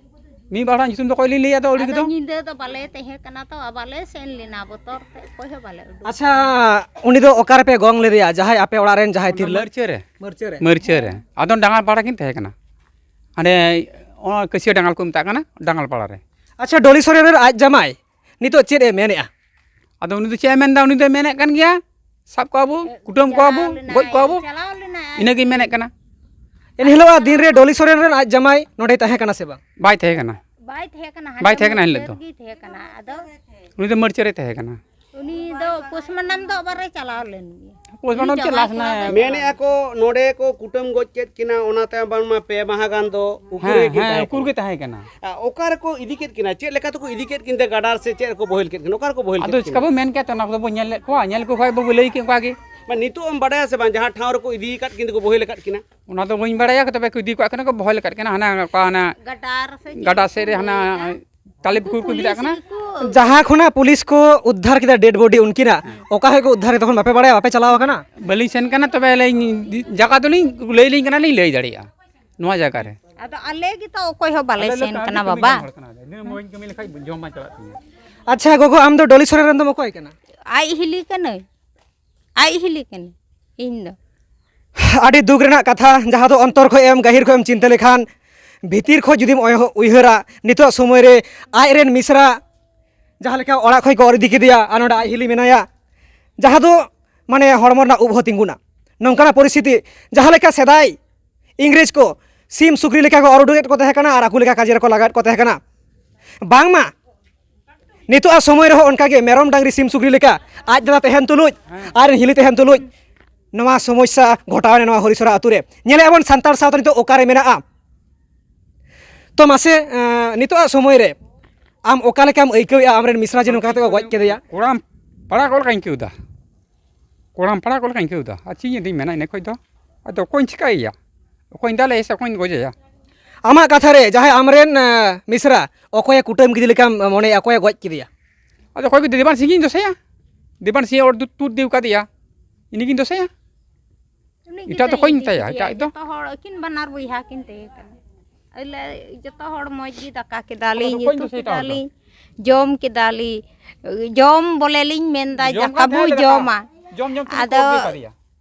ᱢᱤᱫ ᱵᱟᱨ ᱦᱚᱲᱟᱜ ᱧᱩᱛᱩᱢ ᱫᱚ ᱚᱠᱚᱭ ᱞᱤᱧ ᱞᱟᱹᱭᱟ, ᱟᱫᱚ ᱟᱹᱣᱲᱤ ᱟᱫᱚ ᱜᱮᱫᱚ᱾ ᱧᱤᱫᱟᱹ ᱫᱚ ᱵᱟᱞᱮ ᱛᱟᱦᱮᱸ ᱠᱟᱱᱟ ᱛᱚ, ᱵᱟᱞᱮ ᱥᱮᱱ ᱞᱮᱱᱟ, ᱵᱚᱛᱚᱨ ᱛᱮ ᱚᱠᱚᱭ ᱦᱚᱸ ᱵᱟᱞᱮ ᱩᱰᱩᱠ ᱟᱪᱪᱷᱟ, ᱞᱮᱱᱟ᱾ ᱩᱱᱤ ᱫᱚ ᱚᱠᱟ ᱨᱮᱯᱮ ᱜᱚᱝ ᱞᱮᱫᱮᱭᱟ, ᱡᱟᱦᱟᱸᱭ ᱟᱯᱮ ᱚᱲᱟᱜ ᱨᱮᱱ ᱡᱟᱦᱟᱸᱭ ᱚᱱᱟ ᱛᱤᱨᱞᱟᱹ? ᱢᱟᱹᱨᱪᱟᱹ ᱨᱮ᱾ ᱢᱟᱹᱨᱪᱟᱹ ᱨᱮ᱾ ᱢᱟᱹᱨᱪᱟᱹ ᱨᱮ᱾ ᱟᱫᱚ ᱰᱟᱸᱜᱟᱞ ᱯᱟᱲᱟ ᱠᱤᱱ ᱛᱟᱦᱮᱸ ᱠᱟᱱᱟ᱾ ᱦᱟᱸᱰᱮ, ᱚᱱᱟ ᱠᱟᱹᱥᱤᱭᱟᱹ ᱰᱟᱸᱜᱟᱞ ᱠᱚ ᱢᱮᱛᱟᱜ ᱠᱟᱱᱟ, ᱰᱟᱸᱜᱟᱞ ᱯᱟᱲᱟ ᱨᱮ᱾ ᱟᱪᱪᱷᱟ, ᱰᱚᱞᱤ ᱥᱚᱨᱮᱱ ᱨᱮᱱ ᱟᱡ ᱡᱟᱢᱟᱭ ᱱᱤᱛᱚᱜ ᱪᱮᱫ ᱮ ᱢᱮᱱᱮᱜᱼᱟ? ᱟᱫᱚ ᱩᱱᱤ ᱫᱚ ᱪᱮᱫ ᱮ ᱢᱮᱱᱫᱟ? ᱩᱱᱤ ᱫᱚᱭ ᱢᱮᱱᱮᱫ ᱠᱟᱱ ᱜᱮᱭᱟ, ᱥᱟᱵ ᱠᱚᱣᱟ ᱵᱚ, ᱠᱩᱴᱟᱹᱢ ᱠᱚᱣᱟ ᱵᱚ, ᱪᱟᱞᱟᱣ ᱞᱮᱱᱟᱭ, ᱜᱚᱡ ᱠᱚᱣᱟ ᱵᱚ᱾ ᱪᱟᱞᱟᱣ ᱞᱮᱱᱟᱭ ᱟᱡ ᱤᱱᱟᱹᱜᱮᱧ ᱜᱮ᱾ ᱢᱮᱱᱮᱫ ᱠᱟᱱᱟ᱾ ᱮᱱ ᱦᱤᱞᱳᱜ ᱟᱜ ᱫᱤᱱ ᱨᱮ ᱰᱚᱞᱤ ᱥᱚᱨᱮᱱ ᱨᱮᱱ ᱟᱡ ᱡᱟᱢᱟᱭ ᱱᱚᱰᱮᱭ ᱛᱟᱦᱮᱸ ᱠᱟᱱᱟ ᱥᱮ ᱵᱟᱝ? ᱵᱟᱭ ᱛᱟᱦᱮᱸ ᱠᱟᱱᱟ᱾ ᱵᱟᱭ ᱛᱟᱦᱮᱸ ᱠᱟᱱᱟ ᱦᱟᱸᱰᱮ ᱵᱟᱭ ᱛᱟᱦᱮᱸ ᱠᱟᱱᱟ ᱮᱱ ᱦᱤᱞᱳᱜ ᱢᱟᱹᱨᱪᱟᱹ ᱫᱚ᱾ ᱨᱮᱜᱮᱭ ᱛᱟᱦᱮᱸ ᱠᱟᱱᱟ᱾ ᱟᱫᱚ ᱩᱱᱤ ᱫᱚ ᱢᱟᱹᱨᱪᱟᱹ ᱨᱮᱭ ᱛᱟᱦᱮᱸ ᱠᱟᱱᱟ᱾ ᱩᱱᱤ ᱫᱚ ᱯᱳᱥᱴᱢᱚᱨᱴᱮᱢ ᱫᱚ ᱟᱵᱟᱨᱮ ᱪᱟᱞᱟᱣ ᱞᱮᱱ ᱜᱮᱭᱟ᱾ ᱯᱳᱥᱴᱢᱚᱨᱴᱮᱢ ᱩᱱᱤ ᱪᱮᱫ ᱡᱟᱶᱟᱭ ᱞᱟᱥ ᱠᱚᱲᱟ ᱱᱟᱭ? ᱫᱚ ᱢᱮᱱᱮᱜᱼᱟ ᱠᱚ ᱱᱚᱰᱮ ᱠᱚ ᱠᱩᱴᱟᱹᱢ ᱜᱚᱡ ᱠᱮᱫ ᱠᱤᱱᱟ, ᱚᱱᱟᱛᱮ ᱵᱟᱝᱢᱟ ᱯᱮ ᱢᱟᱦᱟ ᱜᱟᱱ ᱫᱚ ᱩᱠᱩ ᱦᱮᱸ, ᱨᱮ ᱠᱤᱱ ᱦᱮᱸ, ᱛᱟᱦᱮᱸ ᱩᱠᱩ ᱠᱟᱱᱟ᱾ ᱨᱮᱜᱮ ᱛᱟᱦᱮᱸ ᱠᱟᱱᱟ᱾ ᱟ, ᱚᱠᱟ ᱨᱮᱠᱚ ᱤᱫᱤ ᱠᱮᱫ ᱠᱤᱱᱟ? ᱪᱮᱫ ᱞᱮᱠᱟ ᱛᱮᱠᱚ ᱤᱫᱤ ᱠᱮᱫ ᱠᱤᱱ ᱛᱮ ᱜᱟᱰᱟ ᱥᱮ ᱪᱮᱫ ᱨᱮᱠᱚ ᱵᱚᱦᱮᱞ ᱠᱮᱫ ᱠᱤᱱᱟ? ᱚᱠᱟ ᱨᱮᱠᱚ ᱵᱚᱦᱮᱞ ᱟᱫᱚ ᱠᱮᱫ ᱪᱤᱠᱟ ᱠᱤᱱᱟ? ᱵᱚ ᱢᱮᱱ ᱠᱮᱭᱟ? ᱛᱚ ᱚᱱᱟ ᱠᱚᱫᱚ ᱵᱚ ᱧᱮᱞ ᱞᱮᱫ ᱠᱚᱣᱟ, ᱧᱮᱞ ᱠᱚ ᱠᱷᱟᱡ ᱵᱚ ᱞᱟᱹᱭ ᱠᱮ ᱚᱱᱠᱟ ᱜᱮ᱾ ᱢᱟᱱᱮ ᱱᱤᱛᱚᱜ ᱮᱢ ᱵᱟᱰᱟᱭᱟ ᱥᱮ ᱵᱟᱝ ᱡᱟᱦᱟᱸ ᱴᱷᱟᱶ ᱨᱮᱠᱚ ᱤᱫᱤ ᱟᱠᱟᱫ ᱠᱤᱱ ᱫᱚᱠᱚ ᱵᱚᱦᱮᱞ ᱟᱠᱟᱫ ᱠᱤᱱᱟ? ᱚᱱᱟ ᱫᱚ ᱵᱟᱹᱧ ᱵᱟᱲᱟᱭᱟ, ᱛᱚᱵᱮ ᱠᱚ ᱤᱫᱤ ᱠᱚᱣᱟ ᱠᱟᱱᱟ ᱠᱚ, ᱵᱚᱦᱮᱞ ᱟᱠᱟᱫ ᱠᱤᱱᱟ ᱦᱟᱱᱟ ᱚᱠᱟ ᱦᱟᱱᱟ ᱜᱟᱰᱟ ᱥᱮ ᱪᱮᱫ ᱜᱟᱰᱟ ᱠᱚ ᱥᱮᱫ ᱨᱮ ᱦᱟᱱᱟ ᱞᱟᱹᱭᱮᱫᱼᱟ? ᱛᱟᱞᱮ ᱯᱩᱠᱷᱩᱨ ᱠᱚ ᱯᱩᱞᱤᱥ ᱢᱮᱛᱟᱜ ᱠᱟᱱᱟ᱾ ᱜᱮᱠᱚ ᱡᱟᱦᱟᱸ ᱠᱷᱚᱱᱟᱜ ᱯᱩᱞᱤᱥ ᱠᱚ ᱩᱫᱽᱫᱷᱟᱨ ᱠᱮᱫᱟ ᱰᱮᱰ ᱵᱚᱰᱤ ᱩᱱᱠᱤᱱᱟᱜ, ᱦᱮᱸ᱾ ᱚᱠᱟ ᱠᱷᱚᱡ ᱠᱚ ᱩᱫᱽᱫᱷᱟᱨ ᱠᱮᱫᱟ ᱛᱚᱠᱷᱚᱱ ᱵᱟᱯᱮ ᱵᱟᱲᱟᱭᱟ, ᱵᱟᱯᱮ ᱪᱟᱞᱟᱣ ᱟᱠᱟᱱᱟ? ᱵᱟᱹᱞᱤᱧ ᱥᱮᱱ ᱠᱟᱱᱟ, ᱛᱚᱵᱮ ᱟᱹᱞᱤᱧ ᱡᱟᱭᱜᱟ ᱫᱚᱞᱤᱧ ᱞᱟᱹᱭ ᱟᱹᱞᱤᱧ ᱠᱟᱱᱟ, ᱞᱤᱧ ᱞᱟᱹᱭ ᱫᱟᱲᱮᱭᱟᱜᱼᱟ ᱱᱚᱣᱟ ᱡᱟᱭᱜᱟ ᱨᱮ᱾ ᱟᱫᱚ ᱟᱞᱮ ᱜᱮᱛᱚ ᱚᱠᱚᱭ ᱦᱚᱸ ᱵᱟᱞᱮ ᱟᱞᱮ ᱫᱚ ᱥᱮᱱ ᱠᱟᱹᱢᱤ ᱠᱟᱱᱟ ᱠᱟᱹᱢᱤ ᱵᱟᱵᱟ᱾ ᱡᱚᱝ ᱦᱚᱲ ᱠᱟᱱᱟᱞᱮ᱾ ᱤᱱᱟᱹ ᱵᱟᱹᱧ ᱠᱟᱹᱢᱤ ᱞᱮᱠᱷᱟᱡ ᱡᱚᱢ ᱵᱟᱝ ᱪᱟᱞᱟᱜ ᱛᱤᱧᱟᱹ᱾ ᱟᱪᱪᱷᱟ ᱜᱚᱜᱚ, ᱟᱢ ᱫᱚ ᱰᱚᱞᱤ ᱥᱚᱨᱮᱱ ᱨᱮᱱ ᱫᱚᱢ ᱚᱠᱚᱭ ᱠᱟᱱᱟ? ᱟᱡ ᱦᱤᱞᱤ ᱠᱟᱹᱱᱟᱹᱧ, ᱟᱡ ᱦᱤᱞᱤ ᱠᱟᱹᱱᱟᱹᱧ ᱤᱧ ᱫᱚ᱾ ᱟᱹᱰᱤ ᱫᱩᱠ ᱨᱮᱱᱟᱜ ᱠᱟᱛᱷᱟ, ᱡᱟᱦᱟᱸ ᱫᱚ ᱚᱱᱛᱚᱨ ᱠᱷᱚᱱ ᱮᱢ, ᱜᱟᱹᱦᱤᱨ ᱠᱷᱚᱱ ᱮᱢ ᱪᱤᱱᱛᱟᱹ ᱞᱮᱠᱷᱟᱱ, ᱵᱷᱤᱛᱤᱨ ᱠᱷᱚᱱ ᱡᱩᱫᱤᱢ ᱩᱭᱦᱟᱹᱨᱟ, ᱱᱤᱛᱚᱜ ᱥᱚᱢᱚᱭ ᱨᱮ ᱟᱡ ᱨᱮᱱ ᱢᱤᱥᱨᱟ ᱡᱟᱦᱟᱸ ᱞᱮᱠᱟ ᱚᱲᱟᱜ ᱠᱷᱚᱱ ᱠᱚ ᱚᱨ ᱤᱫᱤ ᱠᱮᱫᱮᱭᱟ ᱟᱨ ᱱᱚᱰᱮ ᱟᱡ ᱦᱤᱞᱤ ᱢᱮᱱᱟᱭᱟ, ᱡᱟᱦᱟᱸ ᱫᱚ ᱢᱟᱱᱮ ᱦᱚᱲᱢᱚ ᱨᱮᱱᱟᱜ ᱩᱵ ᱦᱚᱸ ᱛᱤᱸᱜᱩᱱᱟ᱾ ᱱᱚᱝᱠᱟᱱᱟᱜ ᱯᱚᱨᱤᱥᱛᱷᱤᱛᱤ, ᱡᱟᱦᱟᱸ ᱞᱮᱠᱟ ᱥᱮᱫᱟᱭ ᱤᱝᱨᱮᱡᱽ ᱠᱚ ᱥᱤᱢ ᱥᱩᱠᱨᱤ ᱞᱮᱠᱟ ᱠᱚ ᱚᱨ ᱩᱰᱩᱠᱮᱫ ᱠᱚ ᱛᱟᱦᱮᱸ ᱠᱟᱱᱟ ᱟᱨ ᱟᱠᱚ ᱞᱮᱠᱟ ᱠᱟᱡᱮ ᱨᱮᱠᱚ ᱞᱟᱜᱟᱣᱮᱫ ᱠᱚ ᱛᱟᱦᱮᱸ ᱠᱟᱱᱟ, ᱵᱟᱝᱢᱟ ᱱᱤᱛᱚᱜ ᱟᱜ ᱥᱚᱢᱚᱭ ᱨᱮᱦᱚᱸ ᱚᱱᱠᱟᱜᱮ ᱢᱮᱨᱚᱢ ᱰᱟᱝᱨᱤ ᱥᱤᱢ ᱥᱩᱠᱨᱤ ᱞᱮᱠᱟ ᱟᱡ ᱫᱟᱫᱟ ᱛᱟᱦᱮᱱ ᱛᱩᱞᱩᱡ, ᱟᱡ ᱨᱮᱱ ᱦᱤᱞᱤ ᱛᱟᱦᱮᱱ ᱛᱩᱞᱩᱡ, ᱱᱚᱣᱟ ᱥᱚᱢᱚᱥᱥᱟ ᱜᱷᱚᱴᱟᱣ ᱮᱱᱟ ᱱᱚᱣᱟ ᱦᱚᱨᱤᱥᱚᱨᱟ ᱟᱹᱛᱩ ᱨᱮ᱾ ᱧᱮᱞᱮᱫᱼᱟ ᱵᱚᱱ ᱥᱟᱱᱛᱟᱲ ᱥᱟᱶᱛᱟ ᱱᱤᱛᱚᱜ ᱚᱠᱟᱨᱮ ᱢᱮᱱᱟᱜᱼᱟ᱾ ᱛᱚ ᱢᱟᱥᱮ, ᱮᱸ, ᱱᱤᱛᱚᱜ ᱟᱜ ᱥᱚᱢᱚᱭ ᱨᱮ ᱟᱢ ᱚᱠᱟ ᱞᱮᱠᱟᱢ ᱟᱹᱭᱠᱟᱹᱣᱮᱫᱼᱟ ᱟᱢᱨᱮᱱ ᱢᱤᱥᱨᱟ ᱡᱮ ᱱᱚᱝᱠᱟ ᱠᱟᱛᱮ ᱠᱚ ᱜᱚᱡ ᱠᱮᱫᱮᱭᱟ? ᱠᱚᱲᱟᱢ ᱯᱟᱲᱟ ᱠᱚ ᱞᱮᱠᱟᱧ ᱟᱹᱭᱠᱟᱹᱣ ᱮᱫᱟ᱾ ᱠᱚᱲᱟᱢ ᱯᱟᱲᱟ ᱠᱚ ᱞᱮᱠᱟᱧ ᱟᱹᱭᱠᱟᱹᱣ ᱮᱫᱟ᱾ ᱟᱨ ᱪᱮᱫ ᱤᱧ ᱢᱮᱱᱟ ᱤᱱᱟᱹ ᱠᱷᱚᱡ ᱫᱚ? ᱟᱫᱚ ᱚᱠᱚᱭᱤᱧ ᱪᱤᱠᱟᱹᱭᱮᱭᱟ? ᱚᱠᱚᱭᱤᱧ ᱫᱟᱞᱮᱭᱟ ᱥᱮ ᱚᱠᱚᱭᱤᱧ ᱜᱚᱡᱮᱭᱟ? ᱟᱢᱟᱜ ᱠᱟᱛᱷᱟ ᱨᱮ ᱡᱟᱦᱟᱸᱭ ᱟᱢᱨᱮᱱ, ᱮᱸ, ᱢᱤᱥᱨᱟ ᱚᱠᱚᱭᱮ ᱠᱩᱴᱟᱹᱢ ᱠᱮᱫᱮ ᱞᱮᱠᱟᱢ ᱢᱚᱱᱮᱭᱟ, ᱚᱠᱚᱭᱮ ᱜᱚᱡ ᱠᱮᱫᱮᱭᱟ? ᱟᱫᱚ ᱚᱠᱚᱭ ᱠᱚ ᱫᱮᱵᱟᱱ ᱥᱤᱝ ᱜᱤᱧ ᱫᱚᱥᱮᱭᱟ᱾ ᱫᱮᱵᱟᱱ ᱥᱤᱝ ᱚᱨ ᱫᱩ-, ᱛᱩᱫ ᱫᱮᱣ ᱠᱟᱫᱮᱭᱟ᱾ ᱤᱱᱟᱹᱜᱤᱧ ᱫᱚᱥᱮᱭᱟ᱾ ᱩᱱᱤ ᱮᱴᱟᱜ ᱫᱚ ᱫᱤᱥᱟᱹᱭ ᱚᱠᱚᱭᱤᱧ ᱤᱫᱤ ᱢᱮᱛᱟᱭᱟ? ᱠᱮᱫᱮᱭᱟ᱾ ᱮᱴᱟᱜ ᱫᱚ? ᱡᱚᱛᱚ ᱦᱚᱲ, ᱟᱹᱠᱤᱱ ᱵᱟᱱᱟᱨ ᱵᱚᱭᱦᱟ ᱠᱤᱱ ᱛᱟᱦᱮᱸ ᱠᱟᱱᱟ᱾ ᱟᱞᱮ ᱡᱚᱛᱚ ᱦᱚᱲ ᱢᱚᱡᱽ ᱜᱮ ᱫᱟᱠᱟ ᱠᱮᱫᱟᱞᱤᱧ, ᱟᱫᱚ ᱚᱠᱚᱭ ᱩᱛᱩ ᱫᱚᱥᱮ ᱮᱴᱟᱜ ᱦᱚᱲ ᱫᱚ? ᱠᱮᱫᱟᱞᱤᱧ, ᱡᱚᱢ ᱠᱮᱫᱟᱞᱤᱧ᱾ ᱡᱚᱢ ᱵᱚᱞᱮ ᱞᱤᱧ ᱢᱮᱱᱫᱟ, ᱡᱚᱢ ᱫᱟᱠᱟ ᱠᱟᱛᱮ ᱵᱚ ᱟᱞᱮ ᱫᱟᱠᱟ ᱡᱚᱢᱟ᱾ ᱡᱚᱢ ᱡᱚᱢ ᱛᱮᱜᱮ ᱟᱫᱚ ᱠᱚ ᱤᱫᱤ ᱠᱟᱫᱮᱭᱟ᱾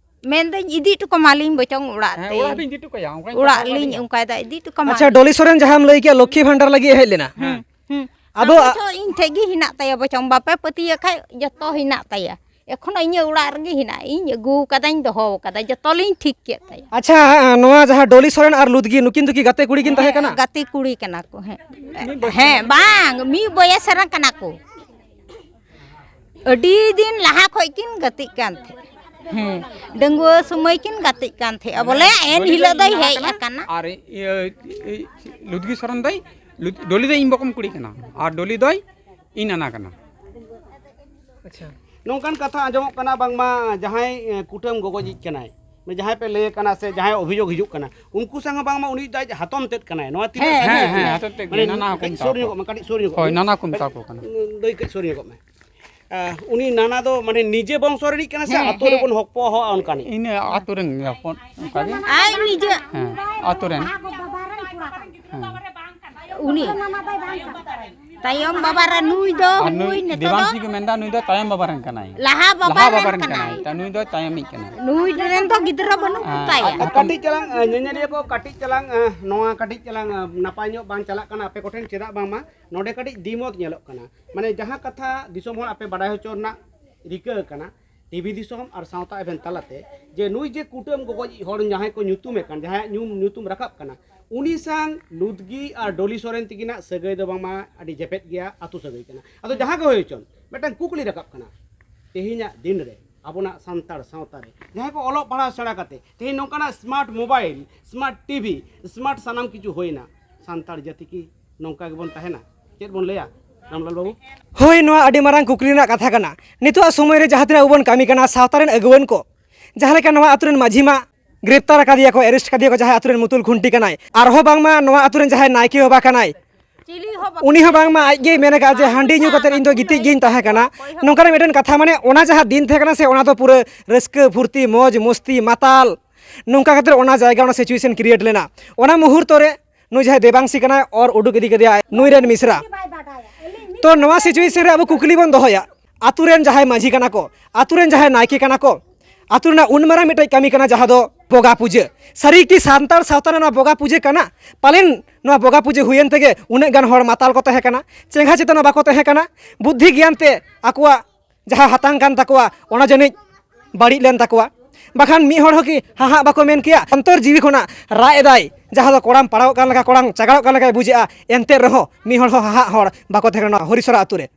ᱢᱮᱱᱫᱟᱹᱧ, ᱤᱫᱤ ᱦᱚᱴᱚ ᱠᱟᱢᱟᱞᱤᱧ ᱵᱚᱪᱚᱝ ᱚᱲᱟᱜ ᱦᱮᱸ, ᱛᱮ᱾ ᱚᱲᱟᱜ ᱛᱮᱧ ᱤᱫᱤ ᱦᱚᱴᱚ ᱠᱟᱭᱟ, ᱚᱱᱠᱟᱧ ᱚᱲᱟᱜ ᱠᱟᱛᱷᱟ ᱞᱤᱧ ᱠᱟᱫᱮᱭᱟ᱾ ᱚᱱᱠᱟᱭᱫᱟ, ᱤᱫᱤ ᱦᱚᱴᱚ ᱠᱟᱢᱟᱞᱤᱧ᱾ ᱟᱪᱪᱷᱟ, ᱰᱚᱞᱤ ᱥᱚᱨᱮᱱ ᱡᱟᱦᱟᱸᱢ ᱞᱟᱹᱭ ᱠᱮᱫ, ᱞᱚᱠᱠᱷᱤ ᱵᱷᱟᱱᱰᱟᱨ ᱞᱟᱹᱜᱤᱫ ᱦᱮᱡ ᱞᱮᱱᱟ᱾ ᱦᱮᱸ᱾ ᱦᱩᱸ᱾ ᱟᱫᱚ ᱟᱫᱚ ᱪᱚ ᱤᱧ ᱴᱷᱮᱡ ᱜᱮ ᱦᱮᱱᱟᱜ ᱛᱟᱭᱟ ᱵᱚᱪᱚᱝ, ᱵᱟᱯᱮ ᱯᱟᱹᱛᱭᱟᱹᱜ ᱠᱷᱟᱡ ᱡᱚᱛᱚ ᱦᱮᱱᱟᱜ ᱛᱟᱭᱟ᱾ ᱮᱠᱷᱚᱱᱳ ᱤᱧᱟᱹᱜ ᱚᱲᱟᱜ ᱨᱮᱜᱮ ᱦᱮᱱᱟᱜᱼᱟ, ᱤᱧ ᱟᱹᱜᱩ ᱠᱟᱫᱟᱧ, ᱫᱚᱦᱚ ᱠᱟᱫᱟ, ᱡᱚᱛᱚ ᱞᱤᱧ ᱴᱷᱤᱠ ᱠᱮᱫ ᱛᱟᱭᱟ᱾ ᱟᱪᱪᱷᱟ, ᱱᱚᱣᱟ ᱡᱟᱦᱟᱸ ᱰᱚᱞᱤ ᱥᱚᱨᱮᱱ ᱟᱨ ᱞᱩᱫᱽᱜᱤ, ᱱᱩᱠᱤᱱ ᱫᱚᱠᱤ ᱜᱟᱛᱮ ᱠᱩᱲᱤ ᱠᱤᱱ ᱛᱟᱦᱮᱸ ᱠᱟᱱᱟ? ᱜᱟᱛᱮ ᱠᱩᱲᱤ ᱠᱟᱱᱟ ᱠᱚ, ᱦᱮᱸ᱾ ᱦᱮᱸ, ᱵᱟᱝ, ᱢᱤᱫ ᱵᱚᱭᱮᱥ ᱨᱮᱱ ᱠᱟᱱᱟ ᱠᱚ᱾ ᱟᱹᱰᱤ ᱫᱤᱱ ᱞᱟᱦᱟ ᱠᱷᱚᱡ ᱠᱤᱱ ᱜᱟᱛᱮᱜ ᱠᱟᱱ ᱛᱟᱦᱮᱸᱫ᱾ ᱦᱮᱸ, ᱰᱟᱺᱜᱩᱣᱟᱹ ᱥᱚᱢᱚᱭ ᱠᱤᱱ ᱜᱟᱛᱮᱜ ᱠᱟᱱ ᱛᱟᱦᱮᱸᱫ, ᱵᱚᱞᱮ ᱮᱱ ᱰᱚᱞᱤ ᱦᱤᱞᱳᱜ ᱫᱚ ᱫᱚᱭ ᱤᱧ ᱱᱟᱱᱟ ᱦᱮᱡ ᱠᱟᱱᱟ, ᱟᱠᱟᱱᱟ᱾ ᱟᱨ ᱤᱭᱟᱹ, ᱤ-, ᱞᱩᱫᱽᱜᱤ ᱥᱚᱨᱮᱱ ᱫᱚᱭ, ᱞᱩᱫᱽ-, ᱰᱚᱞᱤ ᱫᱚ ᱤᱧ ᱵᱚᱠᱚᱢ ᱠᱩᱲᱤ ᱠᱟᱱᱟ, ᱟᱨ ᱰᱚᱞᱤ ᱫᱚᱭ ᱤᱧ ᱱᱟᱱᱟ ᱠᱟᱱᱟ᱾ ᱟᱪᱪᱷᱟ᱾ ᱱᱚᱝᱠᱟᱱ ᱠᱟᱛᱷᱟ ᱟᱸᱡᱚᱢᱚᱜ ᱠᱟᱱᱟ, ᱵᱟᱝᱢᱟ ᱡᱟᱦᱟᱸᱭ, ᱮ, ᱠᱩᱴᱟᱹᱢ ᱜᱚᱜᱚᱡᱤᱡ ᱠᱟᱱᱟᱭ, ᱢᱟᱱᱮ ᱡᱟᱦᱟᱸᱭ ᱯᱮ ᱞᱟᱹᱭ ᱠᱟᱱᱟ ᱥᱮ ᱡᱟᱦᱟᱸᱭ ᱚᱵᱷᱤᱡᱳᱜᱽ ᱦᱤᱡᱩᱜ ᱠᱟᱱᱟ, ᱩᱱᱠᱩ ᱥᱟᱶ ᱦᱚᱸ ᱵᱟᱝᱢᱟ ᱩᱱᱤ ᱫᱚ ᱟᱡ ᱦᱟᱛᱚᱢ ᱛᱮᱫ ᱠᱟᱱᱟᱭ᱾ ᱱᱚᱣᱟ ᱛᱤᱱᱟᱹᱜ ᱦᱮᱸ, ᱥᱟᱹᱨᱤ ᱦᱮᱸ, ᱠᱟᱱᱟ? ᱦᱮᱸ, ᱦᱟᱛᱚᱢ ᱛᱮᱫ ᱢᱟᱱᱮ ᱠᱟᱱᱟᱭ, ᱱᱟᱱᱟ ᱦᱚᱯᱚᱱ ᱠᱟᱹᱴᱤᱡ ᱛᱟᱠᱚ ᱥᱩᱨ ᱠᱟᱱᱟ᱾ ᱧᱚᱜᱚᱜ ᱢᱮ, ᱠᱟᱹᱴᱤᱡ ᱥᱩᱨ ᱧᱚᱜᱚᱜ ᱦᱳᱭ, ᱢᱮ᱾ ᱱᱟᱱᱟ ᱦᱚᱯᱚᱱ ᱫᱟᱹᱭ, ᱛᱟᱠᱚ ᱠᱟᱹᱴᱤᱡ ᱠᱟᱱᱟ᱾ ᱥᱩᱨ ᱧᱚᱜᱚᱜ ᱢᱮ᱾ ᱟ, ᱩᱱᱤ ᱱᱟᱱᱟ ᱫᱚ ᱢᱟᱱᱮ ᱱᱤᱡᱮ ᱵᱚᱝᱥᱚ ᱨᱤᱱᱤᱡ ᱠᱟᱱᱟᱭ ᱥᱮ ᱦᱮᱸ, ᱟᱛᱳ ᱦᱮᱸ᱾ ᱨᱮᱵᱚᱱ ᱦᱚᱯᱚᱱ ᱦᱚᱜᱼᱟ ᱚᱱᱠᱟᱱᱤᱡ? ᱤᱱᱟᱹ ᱟᱛᱳ ᱨᱮᱱ ᱦᱚᱯᱚᱱ ᱚᱱᱠᱟᱜᱮ᱾ ᱟᱡ ᱱᱤᱡᱮ᱾ ᱦᱮᱸ, ᱟᱛᱳ ᱨᱮᱱ᱾ ᱦᱮᱸ᱾ ᱩᱱᱤ᱾ ᱛᱟᱭᱚᱢ ᱵᱟᱵᱟ ᱨᱮ ᱱᱩᱭ ᱫᱚ, ᱟᱨ ᱱᱩᱭ ᱱᱩᱭ ᱱᱤᱛᱚᱜ ᱫᱚ ᱫᱮᱵᱟᱝᱥᱤ ᱠᱚ ᱢᱮᱱᱫᱟ, ᱱᱩᱭ ᱫᱚ ᱛᱟᱭᱚᱢ ᱵᱟᱵᱟ ᱨᱮᱱ ᱠᱟᱱᱟᱭ᱾ ᱞᱟᱦᱟ ᱵᱟᱵᱟ ᱞᱟᱦᱟ ᱨᱮᱱ ᱵᱟᱵᱟ ᱨᱮᱱ ᱠᱟᱱᱟᱭ᱾ ᱠᱟᱱᱟᱭ᱾ ᱛᱟ ᱱᱩᱭ ᱫᱚ ᱛᱟᱭᱚᱢᱤᱡ ᱠᱟᱱᱟᱭ᱾ ᱱᱩᱭ ᱨᱮᱱ ᱫᱚ ᱜᱤᱫᱽᱨᱟᱹ ᱵᱟᱹᱱᱩᱜ ᱦᱮᱸ, ᱠᱚᱛᱟᱭᱟ᱾ ᱟᱨ ᱠᱟᱹᱴᱤᱡ ᱪᱟᱞᱟᱝ, ᱮ, ᱧᱮᱧᱮᱞᱤᱭᱟᱹ ᱠᱚ ᱠᱟᱹᱴᱤᱡ ᱪᱟᱞᱟᱝ, ᱮ, ᱱᱚᱣᱟ ᱠᱟᱹᱴᱤᱡ ᱪᱟᱞᱟᱝ, ᱮ, ᱱᱟᱯᱟᱭ ᱧᱚᱜ ᱵᱟᱝ ᱪᱟᱞᱟᱜ ᱠᱟᱱᱟ ᱟᱯᱮ ᱠᱚᱴᱷᱮᱱ, ᱪᱮᱫᱟᱜ ᱵᱟᱝᱢᱟ ᱱᱚᱰᱮ ᱠᱟᱹᱴᱤᱡ ᱫᱤᱢᱚᱛ ᱧᱮᱞᱚᱜ ᱠᱟᱱᱟ᱾ ᱢᱟᱱᱮ ᱡᱟᱦᱟᱸ ᱠᱟᱛᱷᱟ ᱫᱤᱥᱚᱢ ᱦᱚᱲ ᱟᱯᱮ ᱵᱟᱰᱟᱭ ᱦᱚᱪᱚ ᱨᱮᱱᱟᱜ ᱨᱤᱠᱟᱹ ᱟᱠᱟᱱᱟ, ᱴᱤᱵᱷᱤ ᱫᱤᱥᱚᱢ ᱟᱨ ᱥᱟᱶᱛᱟ ᱮᱵᱷᱮᱱ ᱛᱟᱞᱟᱛᱮ, ᱡᱮ ᱱᱩᱭ ᱡᱮ ᱠᱩᱴᱟᱹᱢ ᱜᱚᱜᱚᱡ ᱦᱚᱲ ᱡᱟᱦᱟᱸᱭ ᱠᱚ ᱧᱩᱛᱩᱢᱮ ᱠᱟᱱ, ᱡᱟᱦᱟᱸᱭᱟᱜ ᱧᱩᱢ, ᱧᱩᱛᱩᱢ ᱨᱟᱠᱟᱵ ᱠᱟᱱᱟ, ᱩᱱᱤ ᱥᱟᱝ ᱞᱩᱫᱽᱜᱤ ᱟᱨ ᱰᱚᱞᱤ ᱥᱚᱨᱮᱱ ᱛᱤᱠᱤᱱᱟᱜ ᱥᱟᱹᱜᱟᱹᱭ ᱫᱚ ᱵᱟᱝᱢᱟ ᱟᱹᱰᱤ ᱡᱮᱯᱮᱫ ᱜᱮᱭᱟ, ᱟᱹᱛᱩ ᱥᱟᱹᱜᱟᱹᱭ ᱠᱟᱱᱟ᱾ ᱟᱫᱚ ᱡᱟᱦᱟᱸ ᱜᱮ ᱦᱩᱭ ᱦᱚᱪᱚᱱ, ᱢᱤᱫᱴᱟᱝ ᱠᱩᱠᱞᱤ ᱨᱟᱠᱟᱵ ᱠᱟᱱᱟ, ᱛᱮᱦᱮᱧᱟᱜ ᱫᱤᱱ ᱨᱮ ᱟᱵᱚᱱᱟᱜ ᱥᱟᱱᱛᱟᱲ ᱥᱟᱶᱛᱟ ᱨᱮ ᱡᱟᱦᱟᱸᱭ ᱠᱚ ᱚᱞᱚᱜ ᱯᱟᱲᱦᱟᱣ ᱥᱮᱬᱟ ᱠᱟᱛᱮ ᱛᱮᱦᱮᱧ ᱱᱚᱝᱠᱟᱱᱟᱜ smart mobile, smart TV, smart ᱥᱟᱱᱟᱢ ᱠᱤᱪᱷᱩ ᱦᱩᱭᱱᱟ, ᱥᱟᱱᱛᱟᱲ ᱡᱟᱹᱛᱤ ᱠᱤ ᱱᱚᱝᱠᱟ ᱜᱮᱵᱚᱱ ᱛᱟᱦᱮᱱᱟ? ᱪᱮᱫ ᱵᱚᱱ ᱞᱟᱹᱭᱟ, ᱨᱟᱢᱞᱟᱞ ᱵᱟᱹᱵᱩ? ᱦᱳᱭ, ᱱᱚᱣᱟ ᱟᱹᱰᱤ ᱢᱟᱨᱟᱝ ᱠᱩᱠᱞᱤ ᱨᱮᱱᱟᱜ ᱠᱟᱛᱷᱟ ᱠᱟᱱᱟ᱾ ᱱᱤᱛᱚᱜᱟᱜ ᱥᱚᱢᱚᱭ ᱨᱮ ᱡᱟᱦᱟᱸ ᱛᱤᱱᱟᱹᱜ ᱟᱵᱚ ᱵᱚᱱ ᱠᱟᱹᱢᱤ ᱠᱟᱱᱟ, ᱥᱟᱶᱛᱟ ᱨᱮᱱ ᱟᱹᱜᱩᱣᱟᱹᱱ ᱠᱚ, ᱡᱟᱦᱟᱸ ᱞᱮᱠᱟ ᱱᱚᱣᱟ ᱟᱛᱳ ᱨᱮᱱ ᱢᱟᱹᱡᱷᱤ ᱢᱟ ᱜᱨᱮᱯᱛᱟᱨ ᱟᱠᱟᱫᱮᱭᱟ ᱠᱚ, ᱮᱨᱮᱥᱴ ᱟᱠᱟᱫᱮᱭᱟ ᱠᱚ, ᱡᱟᱦᱟᱸᱭ ᱟᱛᱳ ᱨᱮᱱ ᱢᱩᱛᱩᱞ ᱠᱷᱩᱱᱴᱤ ᱠᱟᱱᱟᱭ, ᱟᱨᱦᱚᱸ ᱵᱟᱝᱢᱟ ᱱᱚᱣᱟ ᱟᱛᱳ ᱨᱮᱱ ᱡᱟᱦᱟᱸᱭ ᱱᱟᱭᱠᱮ ᱵᱟᱵᱟ ᱠᱟᱱᱟᱭ, ᱪᱤᱞᱤ ᱦᱚᱸ ᱵᱟᱠᱚ ᱩᱱᱤ ᱦᱚᱸ ᱵᱟᱝᱢᱟ ᱟᱡ ᱜᱮᱭ ᱢᱮᱱ ᱟᱠᱟᱫᱼᱟ ᱡᱮ, ᱦᱟᱺᱰᱤ ᱧᱩ ᱠᱟᱛᱮ ᱤᱧ ᱫᱚ ᱜᱤᱛᱤᱡ ᱜᱤᱧ ᱛᱟᱦᱮᱸ ᱠᱟᱱᱟ᱾ ᱱᱚᱝᱠᱟᱱᱟᱜ ᱢᱤᱫᱴᱮᱱ ᱠᱟᱛᱷᱟ, ᱢᱟᱱᱮ ᱚᱱᱟ ᱡᱟᱦᱟᱸ ᱫᱤᱱ ᱛᱟᱦᱮᱸ ᱠᱟᱱᱟ ᱥᱮ, ᱚᱱᱟ ᱫᱚ ᱯᱩᱨᱟᱹ ᱨᱟᱹᱥᱠᱟᱹ, ᱯᱷᱩᱨᱛᱤ, ᱢᱚᱡᱽ, ᱢᱚᱥᱛᱤ, ᱢᱟᱛᱟᱞ, ᱱᱚᱝᱠᱟ ᱠᱟᱛᱮ ᱚᱱᱟ ᱡᱟᱭᱜᱟ, ᱚᱱᱟ situation create ᱞᱮᱱᱟ᱾ ᱚᱱᱟ ᱢᱩᱦᱩᱨᱛᱚ ᱨᱮ ᱱᱩᱭ ᱡᱟᱦᱟᱸᱭ ᱫᱮᱵᱟᱝᱥᱤ ᱠᱟᱱᱟᱭ, ᱚᱨ ᱩᱰᱩᱠ ᱤᱫᱤ ᱠᱮᱫᱮᱭᱟᱭ ᱱᱩᱭ ᱨᱮᱱ ᱢᱤᱥᱨᱟ᱾ ᱛᱚ ᱱᱚᱣᱟ situation ᱨᱮ ᱟᱵᱚ ᱠᱩᱠᱞᱤ ᱵᱚᱱ ᱫᱚᱦᱚᱭᱟ, ᱟᱛᱳ ᱨᱮᱱ ᱡᱟᱦᱟᱸᱭ ᱢᱟᱹᱡᱷᱤ ᱠᱟᱱᱟ ᱠᱚ, ᱟᱛᱳ ᱨᱮᱱ ᱡᱟᱦᱟᱸᱭ ᱱᱟᱭᱠᱮ ᱠᱟᱱᱟ ᱠᱚ, ᱟᱛᱳ ᱨᱮᱱᱟᱜ ᱩᱱ ᱢᱟᱨᱟᱝ ᱢᱤᱫᱴᱮᱡ ᱠᱟᱹᱢᱤ ᱠᱟᱱᱟ ᱡᱟᱦᱟᱸ ᱫᱚ ᱵᱚᱸᱜᱟ ᱯᱩᱡᱟᱹ᱾ ᱥᱟᱹᱨᱤ ᱜᱮ ᱥᱟᱱᱛᱟᱲ ᱥᱟᱶᱛᱟ ᱨᱮ ᱱᱚᱣᱟ ᱵᱚᱸᱜᱟ ᱯᱩᱡᱟᱹ ᱠᱟᱱᱟ? ᱯᱟᱞᱮᱱ ᱱᱚᱣᱟ ᱵᱚᱸᱜᱟ ᱯᱩᱡᱟᱹ ᱦᱩᱭᱮᱱ ᱛᱮᱜᱮ ᱩᱱᱟᱹᱜ ᱜᱟᱱ ᱦᱚᱲ ᱢᱟᱛᱟᱞ ᱠᱚ ᱛᱟᱦᱮᱸ ᱠᱟᱱᱟ, ᱪᱮᱸᱜᱷᱟ ᱪᱮᱛᱱᱟ ᱵᱟᱠᱚ ᱛᱟᱦᱮᱸ ᱠᱟᱱᱟ, ᱵᱩᱫᱽᱫᱷᱤ ᱜᱮᱭᱟᱱ ᱛᱮ ᱟᱠᱚᱣᱟᱜ ᱡᱟᱦᱟᱸ ᱦᱟᱛᱟᱝ ᱠᱟᱱ ᱛᱟᱠᱚᱣᱟ, ᱚᱱᱟ ᱡᱟᱹᱱᱤᱡ ᱵᱟᱹᱲᱤᱡ ᱞᱮᱱ ᱛᱟᱠᱚᱣᱟ᱾ ᱵᱟᱠᱷᱟᱱ ᱢᱤᱫ ᱦᱚᱲ ᱦᱚᱸ ᱠᱤ ᱦᱟᱦᱟᱜ ᱵᱟᱠᱚ ᱢᱮᱱ ᱠᱮᱭᱟ? ᱚᱱᱛᱚᱨ ᱡᱤᱣᱤ ᱠᱷᱚᱱᱟᱜ ᱨᱟᱜ ᱮᱫᱟᱭ, ᱡᱟᱦᱟᱸ ᱫᱚ ᱠᱚᱲᱟᱢ ᱯᱟᱲᱟᱣᱚᱜ ᱠᱟᱱ ᱞᱮᱠᱟ, ᱠᱚᱲᱟᱢ ᱪᱟᱜᱟᱲᱚᱜ ᱠᱟᱱ ᱞᱮᱠᱟᱭ ᱵᱩᱡᱷᱟᱹᱜᱼᱟ᱾ ᱮᱱᱛᱮ ᱨᱮᱦᱚᱸ ᱢᱤᱫ ᱦᱚᱲ ᱦᱚᱸ ᱦᱟᱦᱟᱜ ᱦᱚᱲ ᱵᱟᱠᱚ ᱛᱟᱦᱮᱸ ᱠᱟᱱᱟ ᱱᱚᱣᱟ ᱦᱚᱨᱤᱥᱚᱨᱟ ᱟᱛᱳ ᱨᱮ᱾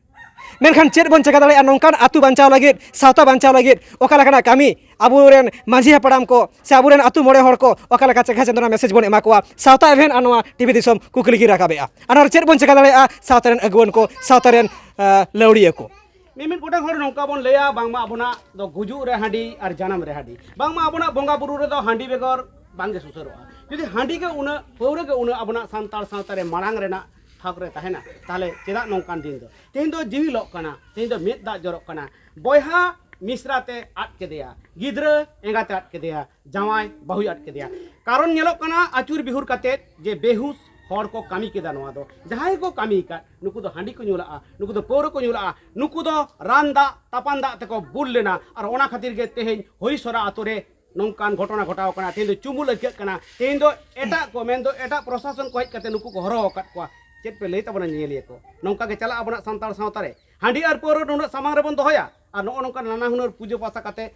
ᱢᱮᱱᱠᱷᱟᱱ ᱪᱮᱫ ᱵᱚᱱ ᱪᱮᱠᱟ ᱫᱟᱲᱮᱭᱟᱜᱼᱟ? ᱱᱚᱝᱠᱟᱱ ᱟᱹᱛᱩ ᱵᱟᱧᱪᱟᱣ ᱞᱟᱹᱜᱤᱫ, ᱥᱟᱶᱛᱟ ᱵᱟᱧᱪᱟᱣ ᱞᱟᱹᱜᱤᱫ ᱚᱠᱟ ᱞᱮᱠᱟᱱᱟᱜ ᱠᱟᱹᱢᱤ ᱟᱵᱚᱨᱮᱱ ᱢᱟᱹᱡᱷᱤ ᱦᱟᱯᱲᱟᱢ ᱠᱚ ᱥᱮ ᱟᱵᱚᱨᱮᱱ ᱟᱹᱛᱩ ᱢᱚᱬᱮ ᱦᱚᱲ ᱠᱚ ᱚᱠᱟ ᱞᱮᱠᱟ ᱪᱮᱸᱜᱷᱟ ᱪᱮᱛᱱᱟ message ᱵᱚᱱ ᱮᱢᱟ ᱠᱚᱣᱟ? ᱥᱟᱶᱛᱟ ᱮᱵᱷᱮᱱ ᱟᱨ ᱱᱚᱣᱟ ᱴᱤᱵᱷᱤ ᱫᱤᱥᱚᱢ ᱠᱩᱠᱞᱤ ᱜᱮ ᱨᱟᱠᱟᱵᱮᱜᱼᱟ᱾ ᱟᱨ ᱱᱚᱣᱟ ᱨᱮ ᱪᱮᱫ ᱵᱚᱱ ᱪᱮᱠᱟ ᱫᱟᱲᱮᱭᱟᱜᱼᱟ ᱥᱟᱶᱛᱟ ᱨᱮᱱ ᱟᱹᱜᱩᱣᱟᱹᱱ ᱠᱚ, ᱥᱟᱶᱛᱟ ᱨᱮᱱ, ᱟᱸ, ᱞᱟᱹᱣᱲᱤᱭᱟᱹ ᱠᱚ? ᱢᱤᱢᱤᱫ ᱜᱚᱴᱟᱝ ᱦᱚᱲ ᱱᱚᱝᱠᱟ ᱵᱚᱱ ᱞᱟᱹᱭᱟ, ᱵᱟᱝᱢᱟ ᱟᱵᱚᱱᱟᱜ ᱫᱚ ᱜᱩᱡᱩᱜ ᱨᱮ ᱦᱟᱺᱰᱤ ᱟᱨ ᱡᱟᱱᱟᱢ ᱨᱮ ᱦᱟᱺᱰᱤ, ᱵᱟᱝᱢᱟ ᱟᱵᱚᱱᱟᱜ ᱵᱚᱸᱜᱟ ᱵᱩᱨᱩ ᱨᱮᱫᱚ ᱦᱟᱺᱰᱤ ᱵᱮᱜᱚᱨ ᱵᱟᱝᱜᱮ ᱥᱩᱥᱟᱹᱨᱚᱜᱼᱟ᱾ ᱡᱩᱫᱤ ᱦᱟᱺᱰᱤ ᱜᱮ ᱩᱱᱟᱹᱜ, ᱯᱟᱹᱣᱨᱟᱹ ᱜᱮ ᱩᱱᱟᱹᱜ ᱟᱵᱚᱱᱟᱜ ᱥᱟᱱᱛᱟᱲ ᱥᱟᱶᱛᱟ ᱨᱮ ᱢᱟᱲᱟᱝ ᱨᱮᱱᱟᱜ ᱛᱷᱟᱠ ᱨᱮ ᱛᱟᱦᱮᱱᱟ, ᱛᱟᱦᱚᱞᱮ ᱪᱮᱫᱟᱜ ᱱᱚᱝᱠᱟᱱ ᱫᱤᱱ ᱫᱚ? ᱛᱮᱦᱮᱧ ᱫᱚ ᱡᱤᱣᱤ ᱞᱚᱜ ᱠᱟᱱᱟ, ᱛᱮᱦᱮᱧ ᱫᱚ ᱢᱮᱫ ᱫᱟᱜ ᱡᱚᱨᱚᱜ ᱠᱟᱱᱟ, ᱵᱚᱭᱦᱟ ᱢᱤᱥᱨᱟ ᱛᱮ ᱟᱫ ᱠᱮᱫᱮᱭᱟ, ᱜᱤᱫᱽᱨᱟᱹ ᱮᱸᱜᱟᱛᱮ ᱟᱫ ᱠᱮᱫᱮᱭᱟ, ᱡᱟᱶᱟᱭ ᱵᱟᱹᱦᱩᱭ ᱟᱫ ᱠᱮᱫᱮᱭᱟ᱾ ᱠᱟᱨᱚᱱ ᱧᱮᱞᱚᱜ ᱠᱟᱱᱟ, ᱟᱹᱪᱩᱨ ᱵᱤᱦᱩᱨ ᱠᱟᱛᱮᱫ ᱡᱮ ᱵᱮᱦᱩᱥ ᱦᱚᱲ ᱠᱚ ᱠᱟᱹᱢᱤ ᱠᱮᱫᱟ ᱱᱚᱣᱟ ᱫᱚ᱾ ᱡᱟᱦᱟᱸᱭ ᱠᱚ ᱠᱟᱹᱢᱤ ᱟᱠᱟᱫ, ᱱᱩᱠᱩ ᱫᱚ ᱦᱟᱺᱰᱤ ᱠᱚ ᱧᱩ ᱞᱟᱜᱼᱟ, ᱱᱩᱠᱩ ᱫᱚ ᱯᱟᱹᱣᱨᱟᱹ ᱠᱚ ᱧᱩ ᱞᱟᱜᱼᱟ, ᱱᱩᱠᱩ ᱫᱚ ᱨᱟᱱ ᱫᱟᱜ, ᱛᱟᱯᱟᱱ ᱫᱟᱜ ᱛᱮᱠᱚ ᱵᱩᱞ ᱞᱮᱱᱟ᱾ ᱟᱨ ᱚᱱᱟ ᱠᱷᱟᱹᱛᱤᱨ ᱜᱮ ᱛᱮᱦᱮᱧ ᱦᱚᱨᱤᱥᱚᱨᱟ ᱟᱛᱳ ᱨᱮ ᱱᱚᱝᱠᱟᱱ ᱜᱷᱚᱴᱚᱱᱟ ᱜᱷᱚᱴᱟᱣ ᱠᱟᱱᱟ᱾ ᱛᱮᱦᱮᱧ ᱫᱚ ᱪᱩᱢᱩᱞ ᱟᱹᱭᱠᱟᱹᱜ ᱠᱟᱱᱟ᱾ ᱛᱮᱦᱮᱧ ᱫᱚ ᱮᱴᱟᱜ ᱠᱚ, ᱢᱮᱱᱫᱚ ᱮᱴᱟᱜ ᱯᱨᱚᱥᱟᱥᱚᱱ ᱠᱚ ᱦᱮᱡ ᱠᱟᱛᱮ ᱱᱩᱠᱩ ᱠᱚ ᱦᱚᱨᱦᱚ ᱟᱠᱟᱫ ᱠᱚᱣᱟ᱾ ᱪᱮᱫ ᱯᱮ ᱞᱟᱹᱭ ᱛᱟᱵᱚᱱᱟ ᱧᱮᱧᱮᱞᱤᱭᱟᱹ ᱠᱚ? ᱱᱚᱝᱠᱟ ᱜᱮ ᱪᱟᱞᱟᱜ ᱟᱵᱚᱱᱟᱜ ᱥᱟᱱᱛᱟᱲ ᱥᱟᱶᱛᱟ ᱨᱮ? ᱦᱟᱺᱰᱤ ᱟᱨ ᱯᱟᱹᱣᱨᱟᱹ ᱱᱩᱱᱟᱹᱜ ᱥᱟᱢᱟᱝ ᱨᱮᱵᱚᱱ ᱫᱚᱦᱚᱭᱟ ᱟᱨ ᱱᱚᱜᱼᱚ ᱱᱚᱝᱠᱟ ᱱᱟᱱᱟ ᱦᱩᱱᱟᱹᱨ ᱯᱩᱡᱟᱹ ᱯᱟᱥᱟ ᱠᱟᱛᱮ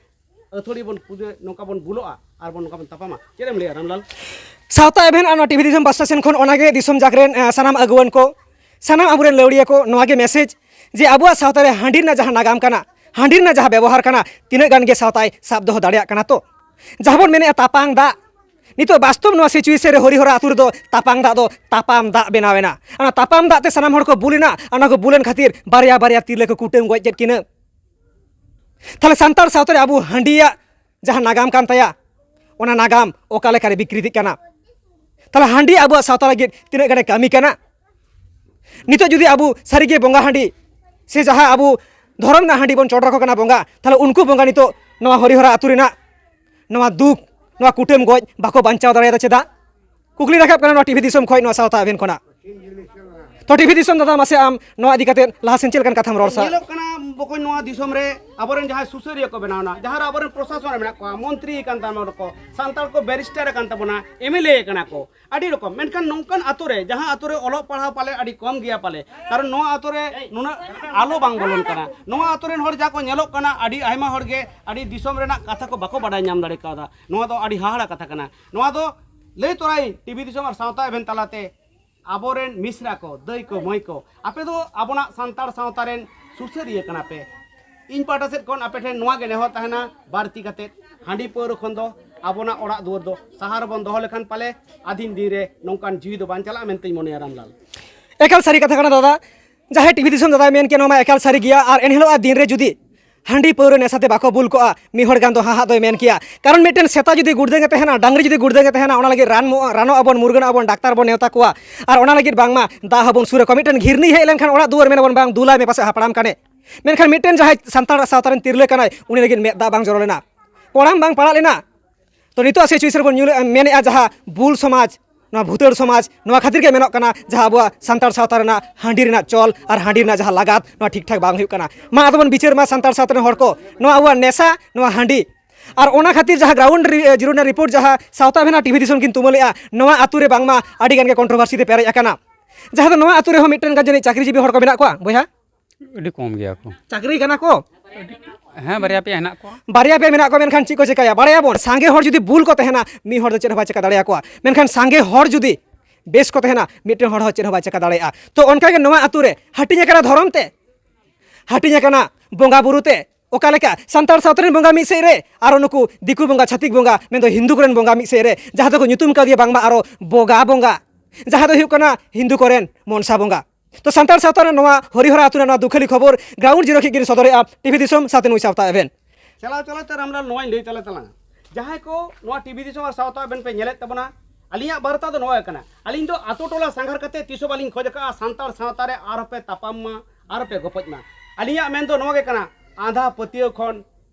ᱟᱹᱛᱷᱟᱹᱲᱤ ᱵᱚᱱ ᱯᱩᱡᱟᱹ, ᱱᱚᱝᱠᱟ ᱵᱚᱱ ᱵᱩᱞᱚᱜᱼᱟ ᱟᱨ ᱵᱚᱱ ᱱᱚᱝᱠᱟ ᱵᱚᱱ ᱛᱟᱯᱟᱢᱟ? ᱪᱮᱫ ᱮᱢ ᱞᱟᱹᱭᱟ ᱨᱟᱢᱞᱟᱞ? ᱥᱟᱶᱛᱟ ᱮᱵᱷᱮᱱ ᱟᱨ ᱱᱚᱣᱟ ᱴᱤᱵᱷᱤ ᱫᱤᱥᱚᱢ ᱯᱟᱥᱴᱟ ᱥᱮᱱ ᱠᱷᱚᱱ ᱚᱱᱟᱜᱮ ᱫᱤᱥᱚᱢ ᱡᱟᱠ ᱨᱮᱱ, ᱮ, ᱥᱟᱱᱟᱢ ᱟᱹᱜᱩᱣᱟᱹᱱ ᱠᱚ, ᱥᱟᱱᱟᱢ ᱟᱵᱚᱨᱮᱱ ᱞᱟᱹᱣᱲᱤᱭᱟᱹ ᱠᱚ ᱱᱚᱣᱟ ᱜᱮ ᱢᱮᱥᱮᱡᱽ ᱡᱮ ᱟᱵᱚᱣᱟᱜ ᱥᱟᱶᱛᱟ ᱨᱮ ᱦᱟᱺᱰᱤ ᱨᱮᱱᱟᱜ ᱡᱟᱦᱟᱸ ᱱᱟᱜᱟᱢ ᱠᱟᱱᱟ, ᱦᱟᱺᱰᱤ ᱨᱮᱱᱟᱜ ᱡᱟᱦᱟᱸ ᱵᱮᱵᱚᱦᱟᱨ ᱠᱟᱱᱟ, ᱛᱤᱱᱟᱹᱜ ᱜᱟᱱ ᱜᱮ ᱥᱟᱶᱛᱟᱭ ᱥᱟᱵ ᱫᱚᱦᱚ ᱫᱟᱲᱮᱭᱟᱜ ᱠᱟᱱᱟ ᱛᱚ? ᱡᱟᱦᱟᱸ ᱵᱚᱱ ᱢᱮᱱᱮᱫᱼᱟ ᱛᱟᱯᱟᱝ ᱫᱟᱜ, ᱱᱤᱛᱚᱜ ᱵᱟᱥᱛᱚᱵ ᱱᱚᱣᱟ ᱥᱤᱪᱩᱭᱮᱥᱚᱱ ᱨᱮ ᱦᱚᱨᱤᱦᱚᱨᱟ ᱟᱹᱛᱩ ᱨᱮᱫᱚ ᱛᱟᱯᱟᱝ ᱫᱟᱜ ᱫᱚ ᱛᱟᱯᱟᱢ ᱫᱟᱜ ᱵᱮᱱᱟᱣ ᱮᱱᱟ᱾ ᱚᱱᱟ ᱛᱟᱯᱟᱢ ᱫᱟᱜ ᱛᱮ ᱥᱟᱱᱟᱢ ᱦᱚᱲ ᱠᱚ ᱵᱩᱞ ᱮᱱᱟ, ᱚᱱᱟ ᱠᱚ ᱵᱩᱞ ᱮᱱ ᱠᱷᱟᱹᱛᱤᱨ ᱵᱟᱨᱭᱟ ᱵᱟᱨᱭᱟ ᱛᱤᱨᱞᱟᱹ ᱠᱚ ᱠᱩᱴᱟᱹᱢ ᱜᱚᱡ ᱠᱮᱫ ᱠᱤᱱᱟᱹ᱾ ᱛᱟᱦᱞᱮ ᱥᱟᱱᱛᱟᱲ ᱥᱟᱶᱛᱟ ᱨᱮ ᱟᱵᱚ ᱦᱟᱺᱰᱤᱭᱟᱜ ᱡᱟᱦᱟᱸ ᱱᱟᱜᱟᱢ ᱠᱟᱱ ᱛᱟᱭᱟ, ᱚᱱᱟ ᱱᱟᱜᱟᱢ ᱚᱠᱟ ᱞᱮᱠᱟᱨᱮ ᱵᱤᱠᱨᱤᱛᱤᱜ ᱠᱟᱱᱟ? ᱛᱟᱦᱞᱮ ᱦᱟᱺᱰᱤ ᱟᱵᱚᱣᱟᱜ ᱥᱟᱶᱛᱟ ᱞᱟᱹᱜᱤᱫ ᱛᱤᱱᱟᱹᱜ ᱜᱟᱱᱮ ᱠᱟᱹᱢᱤ ᱠᱟᱱᱟ? ᱱᱤᱛᱚᱜ ᱡᱩᱫᱤ ᱟᱵᱚ ᱥᱟᱹᱨᱤᱜᱮ ᱵᱚᱸᱜᱟ ᱦᱟᱺᱰᱤ ᱥᱮ ᱡᱟᱦᱟᱸ ᱟᱵᱚ ᱫᱷᱚᱨᱚᱢ ᱨᱮᱱᱟᱜ ᱦᱟᱺᱰᱤ ᱵᱚᱱ ᱪᱚᱰᱚᱨ ᱟᱠᱚ ᱠᱟᱱᱟ ᱵᱚᱸᱜᱟ, ᱛᱟᱦᱞᱮ ᱩᱱᱠᱩ ᱵᱚᱸᱜᱟ ᱱᱤᱛᱚᱜ ᱱᱚᱣᱟ ᱦᱚᱨᱤᱦᱚᱨᱟ ᱟᱹᱛᱩ ᱨᱮᱱᱟᱜ ᱱᱚᱣᱟ ᱫᱩᱠ, ᱱᱚᱣᱟ ᱠᱩᱴᱟᱹᱢ ᱜᱚᱡ ᱵᱟᱠᱚ ᱵᱟᱧᱪᱟᱣ ᱫᱟᱲᱮᱭᱟᱫᱟ ᱪᱮᱫᱟᱜ? ᱠᱩᱠᱞᱤ ᱨᱟᱠᱟᱵ ᱠᱟᱱᱟ ᱱᱚᱣᱟ ᱴᱤᱵᱷᱤ ᱫᱤᱥᱚᱢ ᱠᱷᱚᱱ, ᱱᱚᱣᱟ ᱥᱟᱶᱛᱟ ᱮᱵᱷᱮᱱ ᱠᱷᱚᱱᱟᱜ᱾ ᱛᱚ ᱴᱤᱵᱷᱤ ᱫᱤᱥᱚᱢ ᱫᱟᱫᱟ, ᱢᱟᱥᱮ ᱟᱢ ᱱᱚᱣᱟ ᱤᱫᱤ ᱠᱟᱛᱮ ᱞᱟᱦᱟ ᱥᱮᱱ ᱪᱮᱫ ᱞᱮᱠᱟᱱ ᱠᱟᱛᱷᱟᱢ ᱨᱚᱲ ᱥᱟ- ᱧᱮᱞᱚᱜ ᱠᱟᱱᱟ ᱵᱚᱠᱚᱧ, ᱱᱚᱣᱟ ᱫᱤᱥᱚᱢ ᱨᱮ ᱟᱵᱚᱨᱮᱱ ᱡᱟᱦᱟᱸᱭ ᱥᱩᱥᱟᱹᱨᱤᱭᱟᱹ ᱠᱚ ᱵᱮᱱᱟᱣ ᱮᱱᱟ, ᱡᱟᱦᱟᱸ ᱨᱮ ᱟᱵᱚᱨᱮᱱ ᱯᱨᱚᱥᱟᱥᱚᱱ ᱨᱮ ᱢᱮᱱᱟᱜ ᱠᱚᱣᱟ, ᱢᱚᱱᱛᱨᱤ ᱟᱠᱟᱱ ᱛᱟᱵᱚᱱᱟ ᱠᱚ, ᱥᱟᱱᱛᱟᱲ ᱠᱚ ᱵᱮᱨᱤᱥᱴᱟᱨ ᱟᱠᱟᱱ ᱛᱟᱵᱚᱱᱟ, ᱮᱢ ᱮᱞ ᱮ ᱟᱠᱟᱱᱟ ᱠᱚ, ᱟᱹᱰᱤ ᱨᱚᱠᱚᱢ᱾ ᱢᱮᱱᱠᱷᱟᱱ ᱱᱚᱝᱠᱟᱱ ᱟᱛᱳ ᱨᱮ, ᱡᱟᱦᱟᱸ ᱟᱛᱳ ᱨᱮ ᱚᱞᱚᱜ ᱯᱟᱲᱦᱟᱣ ᱯᱟᱞᱮ ᱟᱹᱰᱤ ᱠᱚᱢ ᱜᱮᱭᱟ ᱯᱟᱞᱮ, ᱠᱟᱨᱚᱱ ᱱᱚᱣᱟ ᱟᱛᱳ ᱨᱮ ᱱᱩᱱᱟᱹᱜ ᱟᱞᱚ ᱵᱟᱝ ᱵᱚᱞᱚᱱ ᱠᱟᱱᱟ᱾ ᱱᱚᱣᱟ ᱟᱛᱳ ᱨᱮᱱ ᱦᱚᱲ ᱡᱟ ᱠᱚ ᱧᱮᱞᱚᱜ ᱠᱟᱱᱟ, ᱟᱹᱰᱤ ᱟᱭᱢᱟ ᱦᱚᱲ ᱜᱮ ᱟᱹᱰᱤ ᱫᱤᱥᱚᱢ ᱨᱮᱱᱟᱜ ᱠᱟᱛᱷᱟ ᱠᱚ ᱵᱟᱠᱚ ᱵᱟᱰᱟᱭ ᱧᱟᱢ ᱫᱟᱲᱮ ᱠᱟᱣᱫᱟ᱾ ᱱᱚᱣᱟ ᱫᱚ ᱟᱹᱰᱤ ᱦᱟᱦᱟᱲᱟ ᱠᱟᱛᱷᱟ ᱠᱟᱱᱟ᱾ ᱱᱚᱣᱟ ᱫᱚ ᱞᱟᱹᱭ ᱛᱚᱨᱟᱭ ᱴᱤᱵᱷᱤ ᱫᱤᱥᱚᱢ ᱟᱨ ᱥᱟᱶᱛᱟ ᱮᱵᱷᱮᱱ ᱛᱟᱞᱟᱛᱮ ᱟᱵᱚᱨᱮᱱ ᱢᱤᱥᱨᱟ ᱠᱚ, ᱫᱟᱹᱭ ᱠᱚ, ᱢᱟᱹᱭ ᱠᱚ, ᱟᱯᱮ ᱫᱚ ᱟᱵᱚᱱᱟᱜ ᱥᱟᱱᱛᱟᱲ ᱥᱟᱶᱛᱟ ᱨᱮᱱ ᱥᱩᱥᱟᱹᱨᱤᱭᱟᱹ ᱠᱟᱱᱟ ᱯᱮ᱾ ᱤᱧ ᱯᱟᱦᱴᱟ ᱥᱮᱫ ᱠᱷᱚᱱ ᱟᱯᱮ ᱴᱷᱮᱱ ᱱᱚᱣᱟ ᱜᱮ ᱱᱮᱦᱚᱨ ᱛᱟᱦᱮᱱᱟ, ᱵᱟᱹᱲᱛᱤ ᱠᱟᱛᱮ ᱦᱟᱺᱰᱤ ᱯᱟᱹᱣᱨᱟᱹ ᱠᱷᱚᱱ ᱫᱚ ᱟᱵᱚᱱᱟᱜ ᱚᱲᱟᱜ ᱫᱩᱣᱟᱹᱨ ᱫᱚ ᱥᱟᱦᱟ ᱨᱮᱵᱚᱱ ᱫᱚᱦᱚ ᱞᱮᱠᱷᱟᱱ ᱯᱟᱞᱮ ᱟᱹᱫᱤᱢ ᱫᱤᱱ ᱨᱮ ᱱᱚᱝᱠᱟᱱ ᱡᱤᱣᱤ ᱫᱚ ᱵᱟᱝ ᱪᱟᱞᱟᱜᱼᱟ ᱢᱮᱱᱛᱮᱧ ᱢᱚᱱᱮᱭᱟ ᱨᱟᱢᱞᱟᱞ᱾ ᱮᱠᱟᱞ ᱥᱟᱹᱨᱤ ᱠᱟᱛᱷᱟ ᱠᱟᱱᱟ ᱫᱟᱫᱟ, ᱡᱟᱦᱟᱸᱭ ᱴᱤᱵᱷᱤ ᱫᱤᱥᱚᱢ ᱫᱟᱫᱟᱭ ᱢᱮᱱ ᱠᱮᱭᱟ ᱱᱚᱣᱟ ᱢᱟ ᱮᱠᱟᱞ ᱥᱟᱹᱨᱤ ᱜᱮᱭᱟ᱾ ᱟᱨ ᱮᱱᱦᱤᱞᱳᱜ ᱟᱜ ᱫᱤᱱ ᱨᱮ ᱡᱩᱫᱤ ᱦᱟᱺᱰᱤ ᱯᱟᱹᱣᱨᱟᱹ ᱱᱮᱥᱟ ᱛᱮ ᱵᱟᱠᱚ ᱵᱩᱞ ᱠᱚᱜᱼᱟ, ᱢᱤᱫ ᱦᱚᱲ ᱜᱟᱱ ᱫᱚ ᱦᱟᱦᱟᱜ ᱫᱚᱭ ᱢᱮᱱ ᱠᱮᱭᱟ᱾ ᱠᱟᱨᱚᱱ ᱢᱤᱫᱴᱮᱱ ᱥᱮᱛᱟ ᱡᱩᱫᱤ ᱜᱩᱲᱫᱟᱹᱝ ᱮ ᱛᱟᱦᱮᱱᱟ, ᱰᱟᱝᱨᱤ ᱡᱩᱫᱤ ᱜᱩᱲᱫᱟᱹᱝ ᱮ ᱛᱟᱦᱮᱱᱟ, ᱚᱱᱟ ᱞᱟᱹᱜᱤᱫ ᱨᱟᱱ ᱢᱚ-, ᱨᱟᱱᱚᱜ ᱟᱵᱚᱱ, ᱢᱩᱨᱜᱟᱹᱱᱚᱜ ᱟᱵᱚᱱ, ᱰᱟᱠᱛᱟᱨ ᱵᱚᱱ ᱱᱮᱣᱛᱟ ᱠᱚᱣᱟ᱾ ᱟᱨ ᱚᱱᱟ ᱞᱟᱹᱜᱤᱫ ᱵᱟᱝᱢᱟ ᱫᱟᱜ ᱦᱚᱸᱵᱚᱱ ᱥᱩᱨ ᱟᱠᱚᱣᱟ᱾ ᱢᱤᱫᱴᱮᱱ ᱜᱷᱤᱨᱱᱤ ᱦᱮᱡ ᱞᱮᱱᱠᱷᱟᱱ ᱚᱲᱟᱜ ᱫᱩᱣᱟᱹᱨ ᱢᱮᱱᱟᱵᱚᱱ, "ᱵᱟᱝ, ᱫᱩᱞᱟᱭ ᱢᱮ ᱯᱟᱥᱮ ᱦᱟᱯᱲᱟᱢ ᱠᱟᱱᱮ᱾" ᱢᱮᱱᱠᱷᱟᱱ ᱢᱤᱫᱴᱮᱱ ᱡᱟᱦᱟᱸᱭ ᱥᱟᱱᱛᱟᱲ ᱥᱟᱶᱛᱟ ᱨᱮᱱ ᱛᱤᱨᱞᱟᱹ ᱠᱟᱱᱟᱭ, ᱩᱱᱤ ᱞᱟᱹᱜᱤᱫ ᱢᱮᱫ ᱫᱟᱜ ᱵᱟᱝ ᱡᱚᱨᱚ ᱞᱮᱱᱟ, ᱠᱚᱲᱟᱢ ᱵᱟᱝ ᱯᱟᱲᱟᱜ ᱞᱮᱱᱟ᱾ ᱛᱚ ᱱᱤᱛᱚᱜ ᱥᱤᱪᱩᱭᱮᱥᱚᱱ ᱨᱮᱵᱚᱱ ᱧᱮᱞ, ᱢᱮᱱᱮᱫᱼᱟ ᱡᱟᱦᱟᱸ ᱵᱩᱞ ᱥᱚᱢᱟᱡᱽ, ᱱᱚᱣᱟ ᱵᱷᱩᱛᱟᱹᱲ ᱥᱚᱢᱟᱡᱽ, ᱱᱚᱣᱟ ᱠᱷᱟᱹᱛᱤᱨ ᱜᱮ ᱢᱮᱱᱚᱜ ᱠᱟᱱᱟ, ᱡᱟᱦᱟᱸ ᱟᱵᱚᱣᱟᱜ ᱥᱟᱱᱛᱟᱲ ᱥᱟᱶᱛᱟ ᱨᱮᱱᱟᱜ ᱦᱟᱺᱰᱤ ᱨᱮᱱᱟᱜ ᱪᱚᱞ ᱟᱨ ᱦᱟᱺᱰᱤ ᱨᱮᱱᱟᱜ ᱡᱟᱦᱟᱸ ᱞᱟᱜᱟᱛ, ᱱᱚᱣᱟ ᱴᱷᱤᱠ ᱴᱷᱟᱠ ᱵᱟᱝ ᱦᱩᱭᱩᱜ ᱠᱟᱱᱟ᱾ ᱢᱟ ᱟᱫᱚ ᱵᱚᱱ ᱵᱤᱪᱟᱹᱨ ᱢᱟ ᱥᱟᱱᱛᱟᱲ ᱥᱟᱶᱛᱟ ᱨᱮᱱ ᱦᱚᱲ ᱠᱚ, ᱱᱚᱣᱟ ᱟᱵᱚᱣᱟᱜ ᱱᱮᱥᱟ, ᱱᱚᱣᱟ ᱦᱟᱺᱰᱤ, ᱟᱨ ᱚᱱᱟ ᱠᱷᱟᱹᱛᱤᱨ ᱡᱟᱦᱟᱸ ground re-, zero ᱨᱮᱱᱟᱜ report ᱡᱟᱦᱟᱸ ᱥᱟᱶᱛᱟ ᱵᱷᱮᱱᱟ ᱴᱤᱵᱷᱤ ᱫᱤᱥᱚᱢ ᱠᱤᱱ ᱛᱩᱢᱟᱹᱞᱮᱜᱼᱟ, ᱱᱚᱣᱟ ᱟᱹᱛᱩ ᱨᱮ ᱵᱟᱝᱢᱟ ᱟᱹᱰᱤ ᱜᱟᱱ ᱜᱮ controversy ᱛᱮ ᱯᱮᱨᱮᱡ ᱟᱠᱟᱱᱟ᱾ ᱡᱟᱦᱟᱸ ᱫᱚ ᱱᱚᱣᱟ ᱟᱹᱛᱩ ᱨᱮᱦᱚᱸ ᱢᱤᱫᱴᱮᱱ ᱜᱟᱱ ᱡᱟᱹᱱᱤᱡ ᱪᱟᱹᱠᱨᱤᱡᱤᱵᱤ ᱦᱚᱲ ᱠᱚ ᱢᱮᱱᱟᱜ ᱠᱚᱣᱟ ᱵᱚᱭᱦᱟ? ᱟᱹᱰᱤ ᱠᱚᱢ ᱜᱮᱭᱟ ᱠᱚ᱾ ᱪᱟᱹᱠᱨᱤ ᱠᱟᱱᱟ ᱠᱚ? ᱦᱮᱸ, ᱵᱟᱨᱭᱟ ᱯᱮᱭᱟ ᱦᱮᱱᱟᱜ ᱠᱚᱣᱟ᱾ ᱵᱟᱨᱭᱟ ᱯᱮᱭᱟ ᱢᱮᱱᱟᱜ ᱠᱚᱣᱟ, ᱢᱮᱱᱠᱷᱟᱱ ᱪᱮᱫ ᱠᱚ ᱪᱮᱠᱟᱭᱟ? ᱵᱟᱲᱟᱭᱟᱵᱚᱱ, ᱥᱟᱸᱜᱮ ᱦᱚᱲ ᱡᱩᱫᱤ ᱵᱩᱞ ᱠᱚ ᱛᱟᱦᱮᱱᱟ, ᱢᱤᱫ ᱦᱚᱲ ᱫᱚ ᱪᱮᱫ ᱦᱚᱸ ᱵᱟᱭ ᱪᱮᱠᱟ ᱫᱟᱲᱮᱭᱟᱠᱚᱣᱟ᱾ ᱢᱮᱱᱠᱷᱟᱱ ᱥᱟᱸᱜᱮ ᱦᱚᱲ ᱡᱩᱫᱤ ᱵᱮᱥ ᱠᱚ ᱛᱟᱦᱮᱱᱟ, ᱢᱤᱫᱴᱮᱱ ᱦᱚᱲ ᱦᱚᱸ ᱪᱮᱫ ᱦᱚᱸ ᱵᱟᱭ ᱪᱮᱠᱟ ᱫᱟᱲᱮᱭᱟᱜᱼᱟ᱾ ᱛᱚ, ᱚᱱᱠᱟᱜᱮ ᱱᱚᱣᱟ ᱟᱹᱛᱩ ᱨᱮ ᱦᱟᱹᱴᱤᱧ ᱟᱠᱟᱱᱟ ᱫᱷᱚᱨᱚᱢ ᱛᱮ, ᱦᱟᱹᱴᱤᱧ ᱟᱠᱟᱱᱟ ᱵᱚᱸᱜᱟ ᱵᱩᱨᱩ ᱛᱮ᱾ ᱚᱠᱟ ᱞᱮᱠᱟ ᱥᱟᱱᱛᱟᱲ ᱥᱟᱶᱛᱟ ᱨᱮᱱ ᱵᱚᱸᱜᱟ ᱢᱤᱫ ᱥᱮᱫ ᱨᱮ, ᱟᱨᱚ ᱱᱩᱠᱩ ᱫᱤᱠᱩ ᱵᱚᱸᱜᱟ, ᱪᱷᱟᱹᱛᱤᱠ ᱵᱚᱸᱜᱟ, ᱢᱮᱱᱫᱚ ᱦᱤᱱᱫᱩ ᱠᱚᱨᱮᱱ ᱵᱚᱸᱜᱟ ᱢᱤᱫ ᱥᱮᱫ ᱨᱮ, ᱡᱟᱦᱟᱸ ᱫᱚᱠᱚ ᱧᱩᱛᱩᱢ ᱠᱟᱣᱫᱮᱭᱟ ᱵᱟᱝᱢᱟ ᱟᱨᱚ ᱵᱚᱜᱟ ᱵᱚᱸᱜᱟ, ᱡᱟᱦᱟᱸ ᱫᱚ ᱦᱩᱭᱩᱜ ᱠᱟᱱᱟ ᱦᱤᱱᱫᱩ ᱠᱚᱨᱮᱱ ᱢᱚᱱᱥᱟ ᱵᱚᱸᱜᱟ᱾ ᱛᱚ, ᱥᱟᱱᱛᱟᱲ ᱥᱟᱶᱛᱟ ᱨᱮ ᱱᱚᱣᱟ ᱦᱚᱨᱤᱦᱚᱨᱟ ᱟᱹᱛᱩ ᱨᱮ ᱱᱚᱣᱟ ᱫᱩᱠᱷᱟᱹᱞᱤ ᱠᱷᱚᱵᱚᱨ ground zero ᱠᱷᱚᱱ ᱜᱮ ᱥᱚᱫᱚᱨᱮᱜᱼᱟ ᱴᱤᱵᱷᱤ ᱫᱤᱥᱚᱢ ᱥᱟᱶᱛᱮ ᱱᱩᱭ ᱥᱟᱶᱛᱟ ᱮᱵᱷᱮᱱ᱾ ᱪᱟᱞᱟᱣ ᱪᱟᱞᱟᱣ ᱛᱮ ᱨᱟᱢᱞᱟᱞ ᱱᱚᱣᱟᱧ ᱞᱟᱹᱭ ᱛᱟᱞᱮ ᱛᱟᱞᱟᱝᱟ, ᱡᱟᱦᱟᱸᱭ ᱠᱚ ᱱᱚᱣᱟ ᱴᱤᱵᱷᱤ ᱫᱤᱥᱚᱢ ᱟᱨ ᱥᱟᱶᱛᱟ ᱮᱵᱷᱮᱱ ᱯᱮ ᱧᱮᱞᱮᱫ ᱛᱟᱵᱚᱱᱟ, ᱟᱹᱞᱤᱧᱟᱜ ᱵᱟᱨᱛᱟ ᱫᱚ ᱱᱚᱣᱟ ᱜᱮ ᱠᱟᱱᱟ᱾ ᱟᱹᱞᱤᱧ ᱫᱚ ᱟᱛᱳ ᱴᱚᱞᱟ ᱥᱟᱸᱜᱷᱟᱨ ᱠᱟᱛᱮ ᱛᱤᱥ ᱦᱚᱸ ᱵᱟᱹᱞᱤᱧ ᱠᱷᱚᱡᱽ ᱟᱠᱟᱫᱼᱟ ᱥᱟᱱᱛᱟᱲ ᱥᱟᱶᱛᱟ ᱨᱮ ᱟᱨᱦᱚᱸ ᱯᱮ ᱛᱟᱯᱟᱢ ᱢᱟ, ᱟᱨᱦᱚᱸ ᱯᱮ ᱜᱚᱯᱚᱡ ᱢᱟ᱾ ᱟᱹᱞᱤᱧᱟᱜ ᱢᱮᱱ ᱫᱚ ᱱᱚᱣᱟ ᱜᱮ ᱠᱟᱱᱟ, ᱟᱸᱫᱷᱟ ᱯᱟᱹᱛᱭᱟᱹᱣ ᱠᱷᱚᱱ,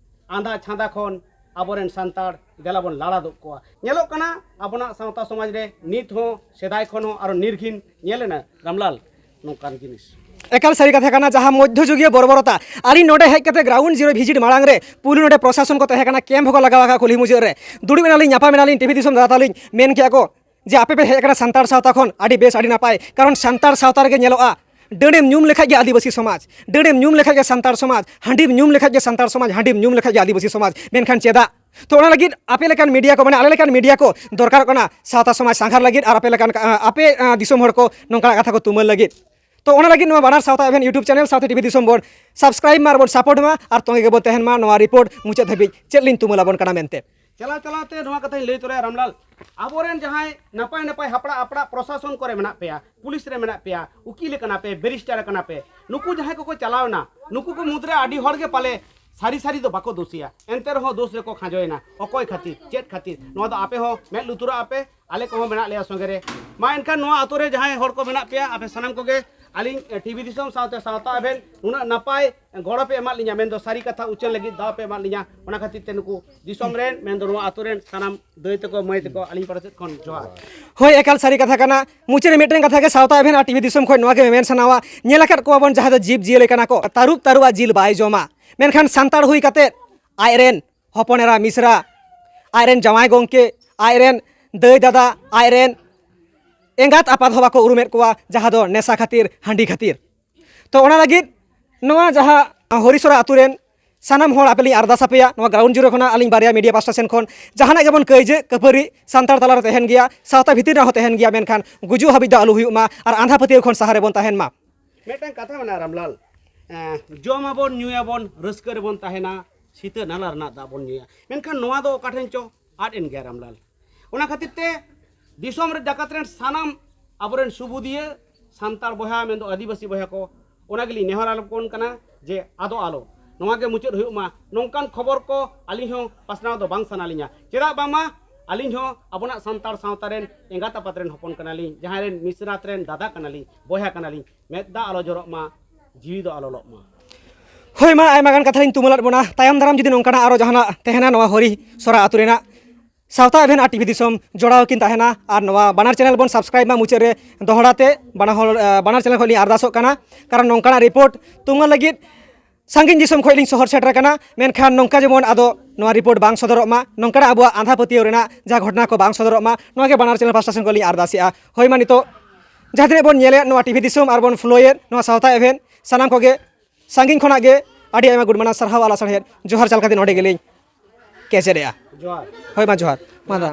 ᱟᱸᱫᱷᱟ ᱪᱷᱟᱸᱫᱟ ᱠᱷᱚᱱ ᱟᱵᱚᱨᱮᱱ ᱥᱟᱱᱛᱟᱲ ᱫᱮᱞᱟ ᱵᱚᱱ ᱞᱟᱲᱟ ᱫᱚᱜ ᱠᱚᱣᱟ᱾ ᱧᱮᱞᱚᱜ ᱠᱟᱱᱟ ᱟᱵᱚᱱᱟᱜ ᱥᱟᱶᱛᱟ ᱥᱚᱢᱟᱡᱽ ᱨᱮ ᱱᱤᱛ ᱦᱚᱸ ᱥᱮᱫᱟᱭ ᱠᱷᱚᱱ ᱦᱚᱸ ᱟᱨᱚ ᱱᱤᱨᱜᱷᱤᱱ ᱧᱮᱞ ᱮᱱᱟ ᱨᱟᱢᱞᱟᱞ ᱱᱚᱝᱠᱟᱱ ᱡᱤᱱᱤᱥ᱾ ᱮᱠᱟᱞ ᱥᱟᱹᱨᱤ ᱠᱟᱛᱷᱟ ᱠᱟᱱᱟ, ᱡᱟᱦᱟᱸ ᱢᱚᱫᱽᱫᱷᱚᱡᱩᱜᱤᱭᱟᱹ ᱵᱚᱨᱵᱚᱨᱚᱛᱟ᱾ ᱟᱹᱞᱤᱧ ᱱᱚᱰᱮ ᱦᱮᱡ ᱠᱟᱛᱮ ground zero visit ᱢᱟᱲᱟᱝ ᱨᱮ ᱯᱩᱭᱞᱩ ᱱᱚᱰᱮ ᱯᱨᱚᱥᱟᱥᱚᱱ ᱠᱚ ᱛᱟᱦᱮᱸ ᱠᱟᱱᱟ, ᱠᱮᱢᱯ ᱦᱚᱸᱠᱚ ᱞᱟᱜᱟᱣ ᱟᱠᱟᱫ ᱠᱩᱞᱦᱤ ᱢᱩᱪᱟᱹᱫ ᱨᱮ᱾ ᱫᱩᱲᱩᱵ ᱮᱱᱟᱞᱤᱧ, ᱧᱟᱯᱟᱢ ᱮᱱᱟᱞᱤᱧ, ᱴᱤᱵᱷᱤ ᱫᱤᱥᱚᱢ ᱫᱟᱫᱟ ᱛᱟᱹᱞᱤᱧ ᱢᱮᱱ ᱠᱮᱜᱼᱟ ᱠᱚ ᱡᱮ ᱟᱯᱮ ᱯᱮ ᱦᱮᱡ ᱟᱠᱟᱱᱟ ᱥᱟᱱᱛᱟᱲ ᱥᱟᱶᱛᱟ ᱠᱷᱚᱱ, ᱟᱹᱰᱤ ᱵᱮᱥ, ᱟᱹᱰᱤ ᱱᱟᱯᱟᱭ, ᱠᱟᱨᱚᱱ ᱥᱟᱱᱛᱟᱲ ᱥᱟᱶᱛᱟ ᱨᱮᱜᱮ ᱧᱮᱞᱚᱜᱼᱟ, ᱰᱟᱹᱲᱮᱢ ᱧᱩᱢ ᱞᱮᱠᱷᱟᱡ ᱜᱮ ᱟᱹᱫᱤᱵᱟᱹᱥᱤ ᱥᱚᱢᱟᱡᱽ, ᱰᱟᱹᱲᱮᱢ ᱧᱩᱢ ᱞᱮᱠᱷᱟᱡ ᱜᱮ ᱥᱟᱱᱛᱟᱲ ᱥᱚᱢᱟᱡᱽ, ᱦᱟᱺᱰᱤᱢ ᱧᱩᱢ ᱞᱮᱠᱷᱟᱡ ᱜᱮ ᱥᱟᱱᱛᱟᱲ ᱥᱚᱢᱟᱡᱽ, ᱦᱟᱺᱰᱤᱢ ᱧᱩᱢ ᱞᱮᱠᱷᱟᱡ ᱜᱮ ᱟᱹᱫᱤᱵᱟᱹᱥᱤ ᱥᱚᱢᱟᱡᱽ᱾ ᱢᱮᱱᱠᱷᱟᱱ ᱪᱮᱫᱟᱜ? ᱛᱚ, ᱚᱱᱟ ᱞᱟᱹᱜᱤᱫ ᱟᱯᱮ ᱞᱮᱠᱟᱱ ᱢᱤᱰᱤᱭᱟ ᱠᱚ, ᱢᱟᱱᱮ ᱟᱞᱮ ᱞᱮᱠᱟᱱ ᱢᱤᱰᱤᱭᱟ ᱠᱚ ᱫᱚᱨᱠᱟᱨᱚᱜ ᱠᱟᱱᱟ ᱥᱟᱶᱛᱟ ᱥᱚᱢᱟᱡᱽ ᱥᱟᱸᱜᱷᱟᱨ ᱞᱟᱹᱜᱤᱫ ᱟᱨ ᱟᱯᱮ ᱞᱮᱠᱟᱱ, ᱟᱯᱮ, ᱟᱸ, ᱫᱤᱥᱚᱢ ᱦᱚᱲ ᱠᱚ ᱱᱚᱝᱠᱟᱱᱟᱜ ᱠᱟᱛᱷᱟ ᱠᱚ ᱛᱩᱢᱟᱹᱞ ᱞᱟᱹᱜᱤᱫ᱾ ᱛᱚ, ᱚᱱᱟ ᱞᱟᱹᱜᱤᱫ ᱱᱚᱣᱟ ᱵᱟᱱᱟᱨ ᱥᱟᱶᱛᱟ ᱮᱵᱷᱮᱱ YouTube channel ᱥᱟᱶᱛᱮ ᱴᱤᱵᱷᱤ ᱫᱤᱥᱚᱢ ᱵᱚᱱ subscribe ᱢᱟ ᱟᱨ ᱵᱚᱱ support ᱢᱟ ᱟᱨ ᱛᱚᱸᱜᱮ ᱜᱮᱵᱚᱱ ᱛᱟᱦᱮᱱ ᱢᱟ ᱱᱚᱣᱟ report ᱢᱩᱪᱟᱹᱫ ᱫᱷᱟᱹᱵᱤᱡ ᱪᱮᱫ ᱞᱤᱧ ᱛᱩᱢᱟᱹᱞ ᱟᱵᱚᱱ ᱠᱟᱱᱟ ᱢᱮᱱᱛᱮ᱾ ᱪᱟᱞᱟᱣ ᱪᱟᱞᱟᱣ ᱛᱮ ᱱᱚᱣᱟ ᱠᱟᱛᱷᱟᱧ ᱞᱟᱹᱭ ᱛᱚᱨᱟᱭᱟ ᱨᱟᱢᱞᱟᱞ, ᱟᱵᱚᱨᱮᱱ ᱡᱟᱦᱟᱸᱭ ᱱᱟᱯᱟᱭ ᱱᱟᱯᱟᱭ ᱦᱟᱯᱲᱟᱜ ᱦᱟᱯᱲᱟᱜ ᱯᱨᱚᱥᱟᱥᱚᱱ ᱠᱚᱨᱮ ᱢᱮᱱᱟᱜ ᱯᱮᱭᱟ, ᱯᱩᱞᱤᱥ ᱨᱮ ᱢᱮᱱᱟᱜ ᱯᱮᱭᱟ, ᱩᱠᱤᱞ ᱠᱟᱱᱟ ᱯᱮ, ᱵᱮᱨᱤᱥᱴᱟᱨ ᱠᱟᱱᱟ ᱯᱮ, ᱱᱩᱠᱩ ᱡᱟᱦᱟᱸᱭ ᱠᱚᱠᱚ ᱪᱟᱞᱟᱣ ᱮᱱᱟ, ᱱᱩᱠᱩ ᱠᱚ ᱢᱩᱫᱽᱨᱮ ᱟᱹᱰᱤ ᱦᱚᱲ ᱜᱮ ᱯᱟᱞᱮ ᱥᱟᱹᱨᱤ ᱥᱟᱹᱨᱤ ᱫᱚ ᱵᱟᱠᱚ ᱫᱳᱥᱤᱭᱟ, ᱮᱱᱛᱮ ᱨᱮᱦᱚᱸ ᱫᱳᱥ ᱨᱮᱠᱚ ᱠᱷᱟᱸᱡᱚᱭᱮᱱᱟ᱾ ᱚᱠᱚᱭ ᱠᱷᱟᱹᱛᱤᱨ, ᱪᱮᱫ ᱠᱷᱟᱹᱛᱤᱨ? ᱱᱚᱣᱟ ᱫᱚ ᱟᱯᱮ ᱦᱚᱸ ᱢᱮᱫ ᱞᱩᱛᱩᱨᱟᱜ ᱟᱯᱮ, ᱟᱞᱮ ᱠᱚᱦᱚᱸ ᱢᱮᱱᱟᱜ ᱞᱮᱭᱟ ᱥᱚᱸᱜᱮ ᱨᱮ᱾ ᱢᱟ ᱮᱱᱠᱷᱟᱱ ᱱᱚᱣᱟ ᱟᱛᱳ ᱨᱮ ᱡᱟᱦᱟᱸᱭ ᱦᱚᱲ ᱠᱚ ᱢᱮᱱᱟᱜ ᱯᱮᱭᱟ, ᱟᱯᱮ ᱥᱟᱱᱟᱢ ᱠᱚᱜᱮ ᱟᱹᱞᱤᱧ ᱴᱤᱵᱷᱤ ᱫᱤᱥᱚᱢ ᱥᱟᱶᱛᱮ ᱥᱟᱶᱛᱟ ᱮᱵᱷᱮᱱ ᱱᱩᱱᱟᱹᱜ ᱱᱟᱯᱟᱭ ᱜᱚᱲᱚ ᱯᱮ ᱮᱢᱟᱫ ᱞᱤᱧᱟ, ᱢᱮᱱᱫᱚ ᱥᱟᱹᱨᱤ ᱠᱟᱛᱷᱟ ᱩᱪᱷᱟᱹᱱ ᱞᱟᱹᱜᱤᱫ ᱫᱟᱣ ᱯᱮ ᱮᱢᱟᱫ ᱞᱤᱧᱟ, ᱚᱱᱟ ᱠᱷᱟᱹᱛᱤᱨ ᱛᱮ ᱱᱩᱠᱩ ᱫᱤᱥᱚᱢ ᱨᱮᱱ, ᱢᱮᱱᱫᱚ ᱱᱚᱣᱟ ᱟᱹᱛᱩ ᱨᱮᱱ ᱥᱟᱱᱟᱢ ᱫᱟᱹᱭ ᱛᱟᱠᱚ, ᱢᱟᱹᱭ ᱛᱟᱠᱚ, ᱟᱹᱞᱤᱧ ᱯᱟᱦᱴᱟ ᱥᱮᱫ ᱠᱷᱚᱱ ᱡᱚᱦᱟᱨ᱾ ᱦᱳᱭ, ᱮᱠᱟᱞ ᱥᱟᱹᱨᱤ ᱠᱟᱛᱷᱟ ᱠᱟᱱᱟ᱾ ᱢᱩᱪᱟᱹᱫ ᱨᱮ ᱢᱤᱫᱴᱮᱱ ᱠᱟᱛᱷᱟ ᱜᱮ ᱥᱟᱶᱛᱟ ᱮᱵᱷᱮᱱ ᱟᱨ ᱴᱤᱵᱷᱤ ᱫᱤᱥᱚᱢ ᱠᱷᱚᱱ ᱱᱚᱣᱟ ᱜᱮ ᱢᱮᱢᱮᱱ ᱥᱟᱱᱟᱣᱟ, ᱧᱮᱞ ᱟᱠᱟᱫ ᱠᱚᱣᱟ ᱵᱚᱱ ᱡᱟᱦᱟᱸ ᱫᱚ ᱡᱤᱵᱽ ᱡᱤᱭᱟᱹᱞᱤ ᱠᱟᱱᱟ ᱠᱚ, ᱛᱟᱹᱨᱩᱵ ᱛᱟᱹᱨᱩᱵᱟᱜ ᱡᱤᱞ ᱵᱟᱭ ᱡᱚᱢᱟ, ᱢᱮᱱᱠᱷᱟᱱ ᱥᱟᱱᱛᱟᱲ ᱦᱩᱭ ᱠᱟᱛᱮ ᱟᱡᱨᱮᱱ ᱦᱚᱯᱚᱱ ᱮᱨᱟ ᱢᱤᱥᱨᱟ, ᱟᱡᱨᱮᱱ ᱡᱟᱶᱟᱭ ᱜᱚᱢᱠᱮ, ᱟᱡᱨᱮᱱ ᱫᱟᱹᱭ ᱫᱟᱫᱟ, ᱟᱡᱨᱮᱱ ᱮᱸᱜᱟᱛ ᱟᱯᱟᱛ ᱦᱚᱸ ᱵᱟᱠᱚ ᱩᱨᱩᱢᱮᱫ ᱠᱚᱣᱟ, ᱡᱟᱦᱟᱸ ᱫᱚ ᱱᱮᱥᱟ ᱠᱷᱟᱹᱛᱤᱨ, ᱦᱟᱺᱰᱤ ᱠᱷᱟᱹᱛᱤᱨ᱾ ᱛᱚ, ᱚᱱᱟ ᱞᱟᱹᱜᱤᱫ ᱱᱚᱣᱟ ᱡᱟᱦᱟᱸ ᱦᱚᱨᱤᱥᱚᱨᱟ ᱟᱹᱛᱩ ᱨᱮᱱ ᱥᱟᱱᱟᱢ ᱦᱚᱲ ᱟᱯᱮ ᱞᱤᱧ ᱟᱨᱫᱟᱥ ᱟᱯᱮᱭᱟ, ᱱᱚᱣᱟ ground zero ᱠᱷᱚᱱᱟᱜ ᱟᱹᱞᱤᱧ ᱵᱟᱨᱭᱟ ᱢᱤᱰᱤᱭᱟ ᱯᱟᱥᱴᱟ ᱥᱮᱱ ᱠᱷᱚᱱ ᱡᱟᱦᱟᱱᱟᱜ ᱜᱮᱵᱚᱱ ᱠᱟᱹᱭᱡᱟᱹ ᱠᱟᱹᱯᱟᱹᱨᱤ ᱥᱟᱱᱛᱟᱲ ᱛᱟᱞᱟᱨᱮ ᱛᱟᱦᱮᱱ ᱜᱮᱭᱟ, ᱥᱟᱶᱛᱟ ᱵᱷᱤᱛᱤᱨ ᱨᱮᱦᱚᱸ ᱛᱟᱦᱮᱱ ᱜᱮᱭᱟ, ᱢᱮᱱᱠᱷᱟᱱ ᱜᱩᱡᱩᱜ ᱦᱟᱹᱵᱤᱡ ᱫᱚ ᱟᱞᱚ ᱦᱩᱭᱩᱜ ᱢᱟ ᱟᱨ ᱟᱸᱫᱷᱟ ᱯᱟᱹᱛᱭᱟᱹᱣ ᱠᱷᱚᱱ ᱥᱟᱦᱟ ᱨᱮᱵᱚᱱ ᱛᱟᱦᱮᱱ ᱢᱟ᱾ ᱢᱤᱫᱴᱟᱝ ᱠᱟᱛᱷᱟ ᱢᱮᱱᱟᱜᱼᱟ ᱨᱟᱢᱞᱟᱞ, ᱮᱸ, ᱡᱚᱢ ᱟᱵᱚᱱ, ᱧᱩᱭᱟᱵᱚᱱ, ᱨᱟᱹᱥᱠᱟᱹ ᱨᱮᱵᱚᱱ ᱛᱟᱦᱮᱱᱟ, ᱥᱤᱛᱟᱹ ᱱᱟᱞᱟ ᱨᱮᱱᱟᱜ ᱫᱟᱜ ᱵᱚᱱ ᱧᱩᱭᱟ, ᱢᱮᱱᱠᱷᱟᱱ ᱱᱚᱣᱟ ᱫᱚ ᱚᱠᱟ ᱴᱷᱮᱱ ᱪᱚ ᱟᱫ ᱮᱱ ᱜᱮᱭᱟ ᱨᱟᱢᱞᱟᱞ᱾ ᱚᱱᱟ ᱠᱷᱟᱹᱛᱤᱨ ᱛᱮ ᱫᱤᱥᱚᱢ ᱨᱮ ᱡᱟᱠᱟᱛ ᱨᱮᱱ ᱥᱟᱱᱟᱢ ᱟᱵᱚᱨᱮᱱ ᱥᱩᱵᱩᱫᱤᱭᱟᱹ ᱥᱟᱱᱛᱟᱲ ᱵᱚᱭᱦᱟ, ᱢᱮᱱᱫᱚ ᱟᱹᱫᱤᱵᱟᱹᱥᱤ ᱵᱚᱭᱦᱟ ᱠᱚ, ᱚᱱᱟ ᱜᱮᱞᱤᱧ ᱱᱮᱦᱚᱨ ᱟᱯᱚᱱ ᱠᱟᱱᱟ ᱡᱮ ᱟᱫᱚ ᱟᱞᱚ, ᱱᱚᱣᱟ ᱜᱮ ᱢᱩᱪᱟᱹᱫ ᱦᱩᱭᱩᱜ ᱢᱟ᱾ ᱱᱚᱝᱠᱟᱱ ᱠᱷᱚᱵᱚᱨ ᱠᱚ ᱟᱹᱞᱤᱧ ᱦᱚᱸ ᱯᱟᱥᱱᱟᱣ ᱫᱚ ᱵᱟᱝ ᱥᱟᱱᱟ ᱞᱤᱧᱟ, ᱪᱮᱫᱟᱜ ᱵᱟᱝᱢᱟ ᱟᱹᱞᱤᱧ ᱦᱚᱸ ᱟᱵᱚᱱᱟᱜ ᱥᱟᱱᱛᱟᱲ ᱥᱟᱶᱛᱟ ᱨᱮᱱ ᱮᱸᱜᱟᱛ ᱟᱯᱟᱛ ᱨᱮᱱ ᱦᱚᱯᱚᱱ ᱠᱟᱱᱟᱞᱤᱧ, ᱡᱟᱦᱟᱸᱭ ᱨᱮᱱ ᱢᱤᱥᱨᱟᱛ ᱨᱮᱱ ᱫᱟᱫᱟ ᱠᱟᱱᱟᱞᱤᱧ, ᱵᱚᱭᱦᱟ ᱠᱟᱱᱟᱞᱤᱧ᱾ ᱢᱮᱫ ᱫᱟᱜ ᱟᱞᱚ ᱡᱚᱨᱚᱜ ᱢᱟ, ᱡᱤᱣᱤ ᱫᱚ ᱟᱞᱚ ᱞᱚᱜ ᱢᱟ᱾ ᱦᱳᱭ, ᱢᱟ ᱟᱭᱢᱟ ᱜᱟᱱ ᱠᱟᱛᱷᱟ ᱞᱤᱧ ᱛᱩᱢᱟᱹᱞᱟᱫ ᱵᱚᱱᱟ, ᱛᱟᱭᱚᱢ ᱫᱟᱨᱟᱢ ᱡᱩᱫᱤ ᱱᱚᱝᱠᱟᱱᱟᱜ ᱟᱨᱚ ᱡᱟᱦᱟᱱᱟᱜ ᱛᱟᱦᱮᱱᱟ ᱱᱚᱣᱟ ᱦᱚᱨᱤ ᱥᱚᱨᱟ ᱟᱹᱛᱩ ᱨᱮᱱᱟᱜ, ᱥᱟᱶᱛᱟ ᱮᱵᱷᱮᱱ ᱟᱨ ᱴᱤᱵᱷᱤ ᱫᱤᱥᱚᱢ ᱡᱚᱲᱟᱣ ᱠᱤᱱ ᱛᱟᱦᱮᱱᱟ᱾ ᱟᱨ ᱱᱚᱣᱟ ᱵᱟᱱᱟᱨ ᱪᱮᱱᱮᱞ ᱵᱚᱱ ᱥᱟᱵᱥᱠᱨᱟᱭᱤᱵ ᱢᱟ᱾ ᱢᱩᱪᱟᱹᱫ ᱨᱮ ᱫᱚᱦᱲᱟ ᱛᱮ ᱵᱟᱱᱟ ᱦᱚᱲ, ᱮ, ᱵᱟᱱᱟᱨ ᱪᱮᱱᱮᱞ ᱠᱷᱚᱱ ᱞᱤᱧ ᱟᱨᱫᱟᱥᱚᱜ ᱠᱟᱱᱟ, ᱠᱟᱨᱚᱱ ᱱᱚᱝᱠᱟᱱᱟᱜ ᱨᱤᱯᱳᱨᱴ ᱛᱩᱢᱟᱹᱞ ᱞᱟᱹᱜᱤᱫ ᱥᱟᱺᱜᱤᱧ ᱫᱤᱥᱚᱢ ᱠᱷᱚᱱ ᱞᱤᱧ ᱥᱚᱦᱚᱨ ᱥᱮᱴᱮᱨ ᱟᱠᱟᱱᱟ, ᱢᱮᱱᱠᱷᱟᱱ ᱱᱚᱝᱠᱟ ᱡᱮᱢᱚᱱ ᱟᱫᱚ ᱱᱚᱣᱟ ᱨᱤᱯᱳᱨᱴ ᱵᱟᱝ ᱥᱚᱫᱚᱨᱚᱜ ᱢᱟ, ᱱᱚᱝᱠᱟᱱᱟᱜ ᱟᱵᱚᱣᱟᱜ ᱟᱸᱫᱷᱟ ᱯᱟᱹᱛᱭᱟᱹᱣ ᱨᱮᱱᱟᱜ ᱡᱟᱦᱟᱸ ᱜᱷᱚᱴᱚᱱᱟ ᱠᱚ ᱵᱟᱝ ᱥᱚᱫᱚᱨᱚᱜ ᱢᱟ, ᱱᱚᱣᱟ ᱜᱮ ᱵᱟᱱᱟᱨ ᱪᱮᱱᱮᱞ ᱯᱟᱥᱴᱟ ᱥᱮᱱ ᱠᱷᱚᱱ ᱞᱤᱧ ᱟᱨᱫᱟᱥᱮᱜᱼᱟ᱾ ᱦᱳᱭ, ᱢᱟ ᱱᱤᱛᱚᱜ ᱡᱟᱦᱟᱸ ᱛᱤᱱᱟᱹᱜ ᱵᱚᱱ ᱧᱮᱞᱮᱫ ᱱᱚᱣᱟ ᱴᱤᱵᱷᱤ ᱫᱤᱥᱚᱢ ᱟᱨ ᱵᱚᱱ ᱯᱷᱳᱞᱳᱭᱮᱫ ᱱᱚᱣᱟ ᱥᱟᱶᱛᱟ ᱮᱵᱷᱮᱱ, ᱥᱟᱱᱟᱢ ᱠᱚᱜᱮ ᱥᱟᱺᱜᱤᱧ ᱠᱷᱚᱱᱟᱜ ᱜᱮ ᱟᱹᱰᱤ ᱟᱭᱢᱟ ᱜᱩᱰ ᱢᱟᱱᱟ, ᱥᱟᱨᱦᱟᱣ, ᱟᱞᱟ ᱥᱟᱲᱦᱮᱫ, ᱡᱚᱦᱟᱨ ᱪᱟᱞ ᱠᱟᱛᱮ ᱱᱚᱰᱮ ᱜᱮᱞᱤᱧ ᱠᱮᱪᱮᱫᱮᱜᱼᱟ᱾ ᱡᱚᱦᱟᱨ᱾ ᱦᱳᱭ, ᱢᱟ ᱡᱚᱦᱟᱨ᱾ ᱢᱟ ᱫᱟ᱾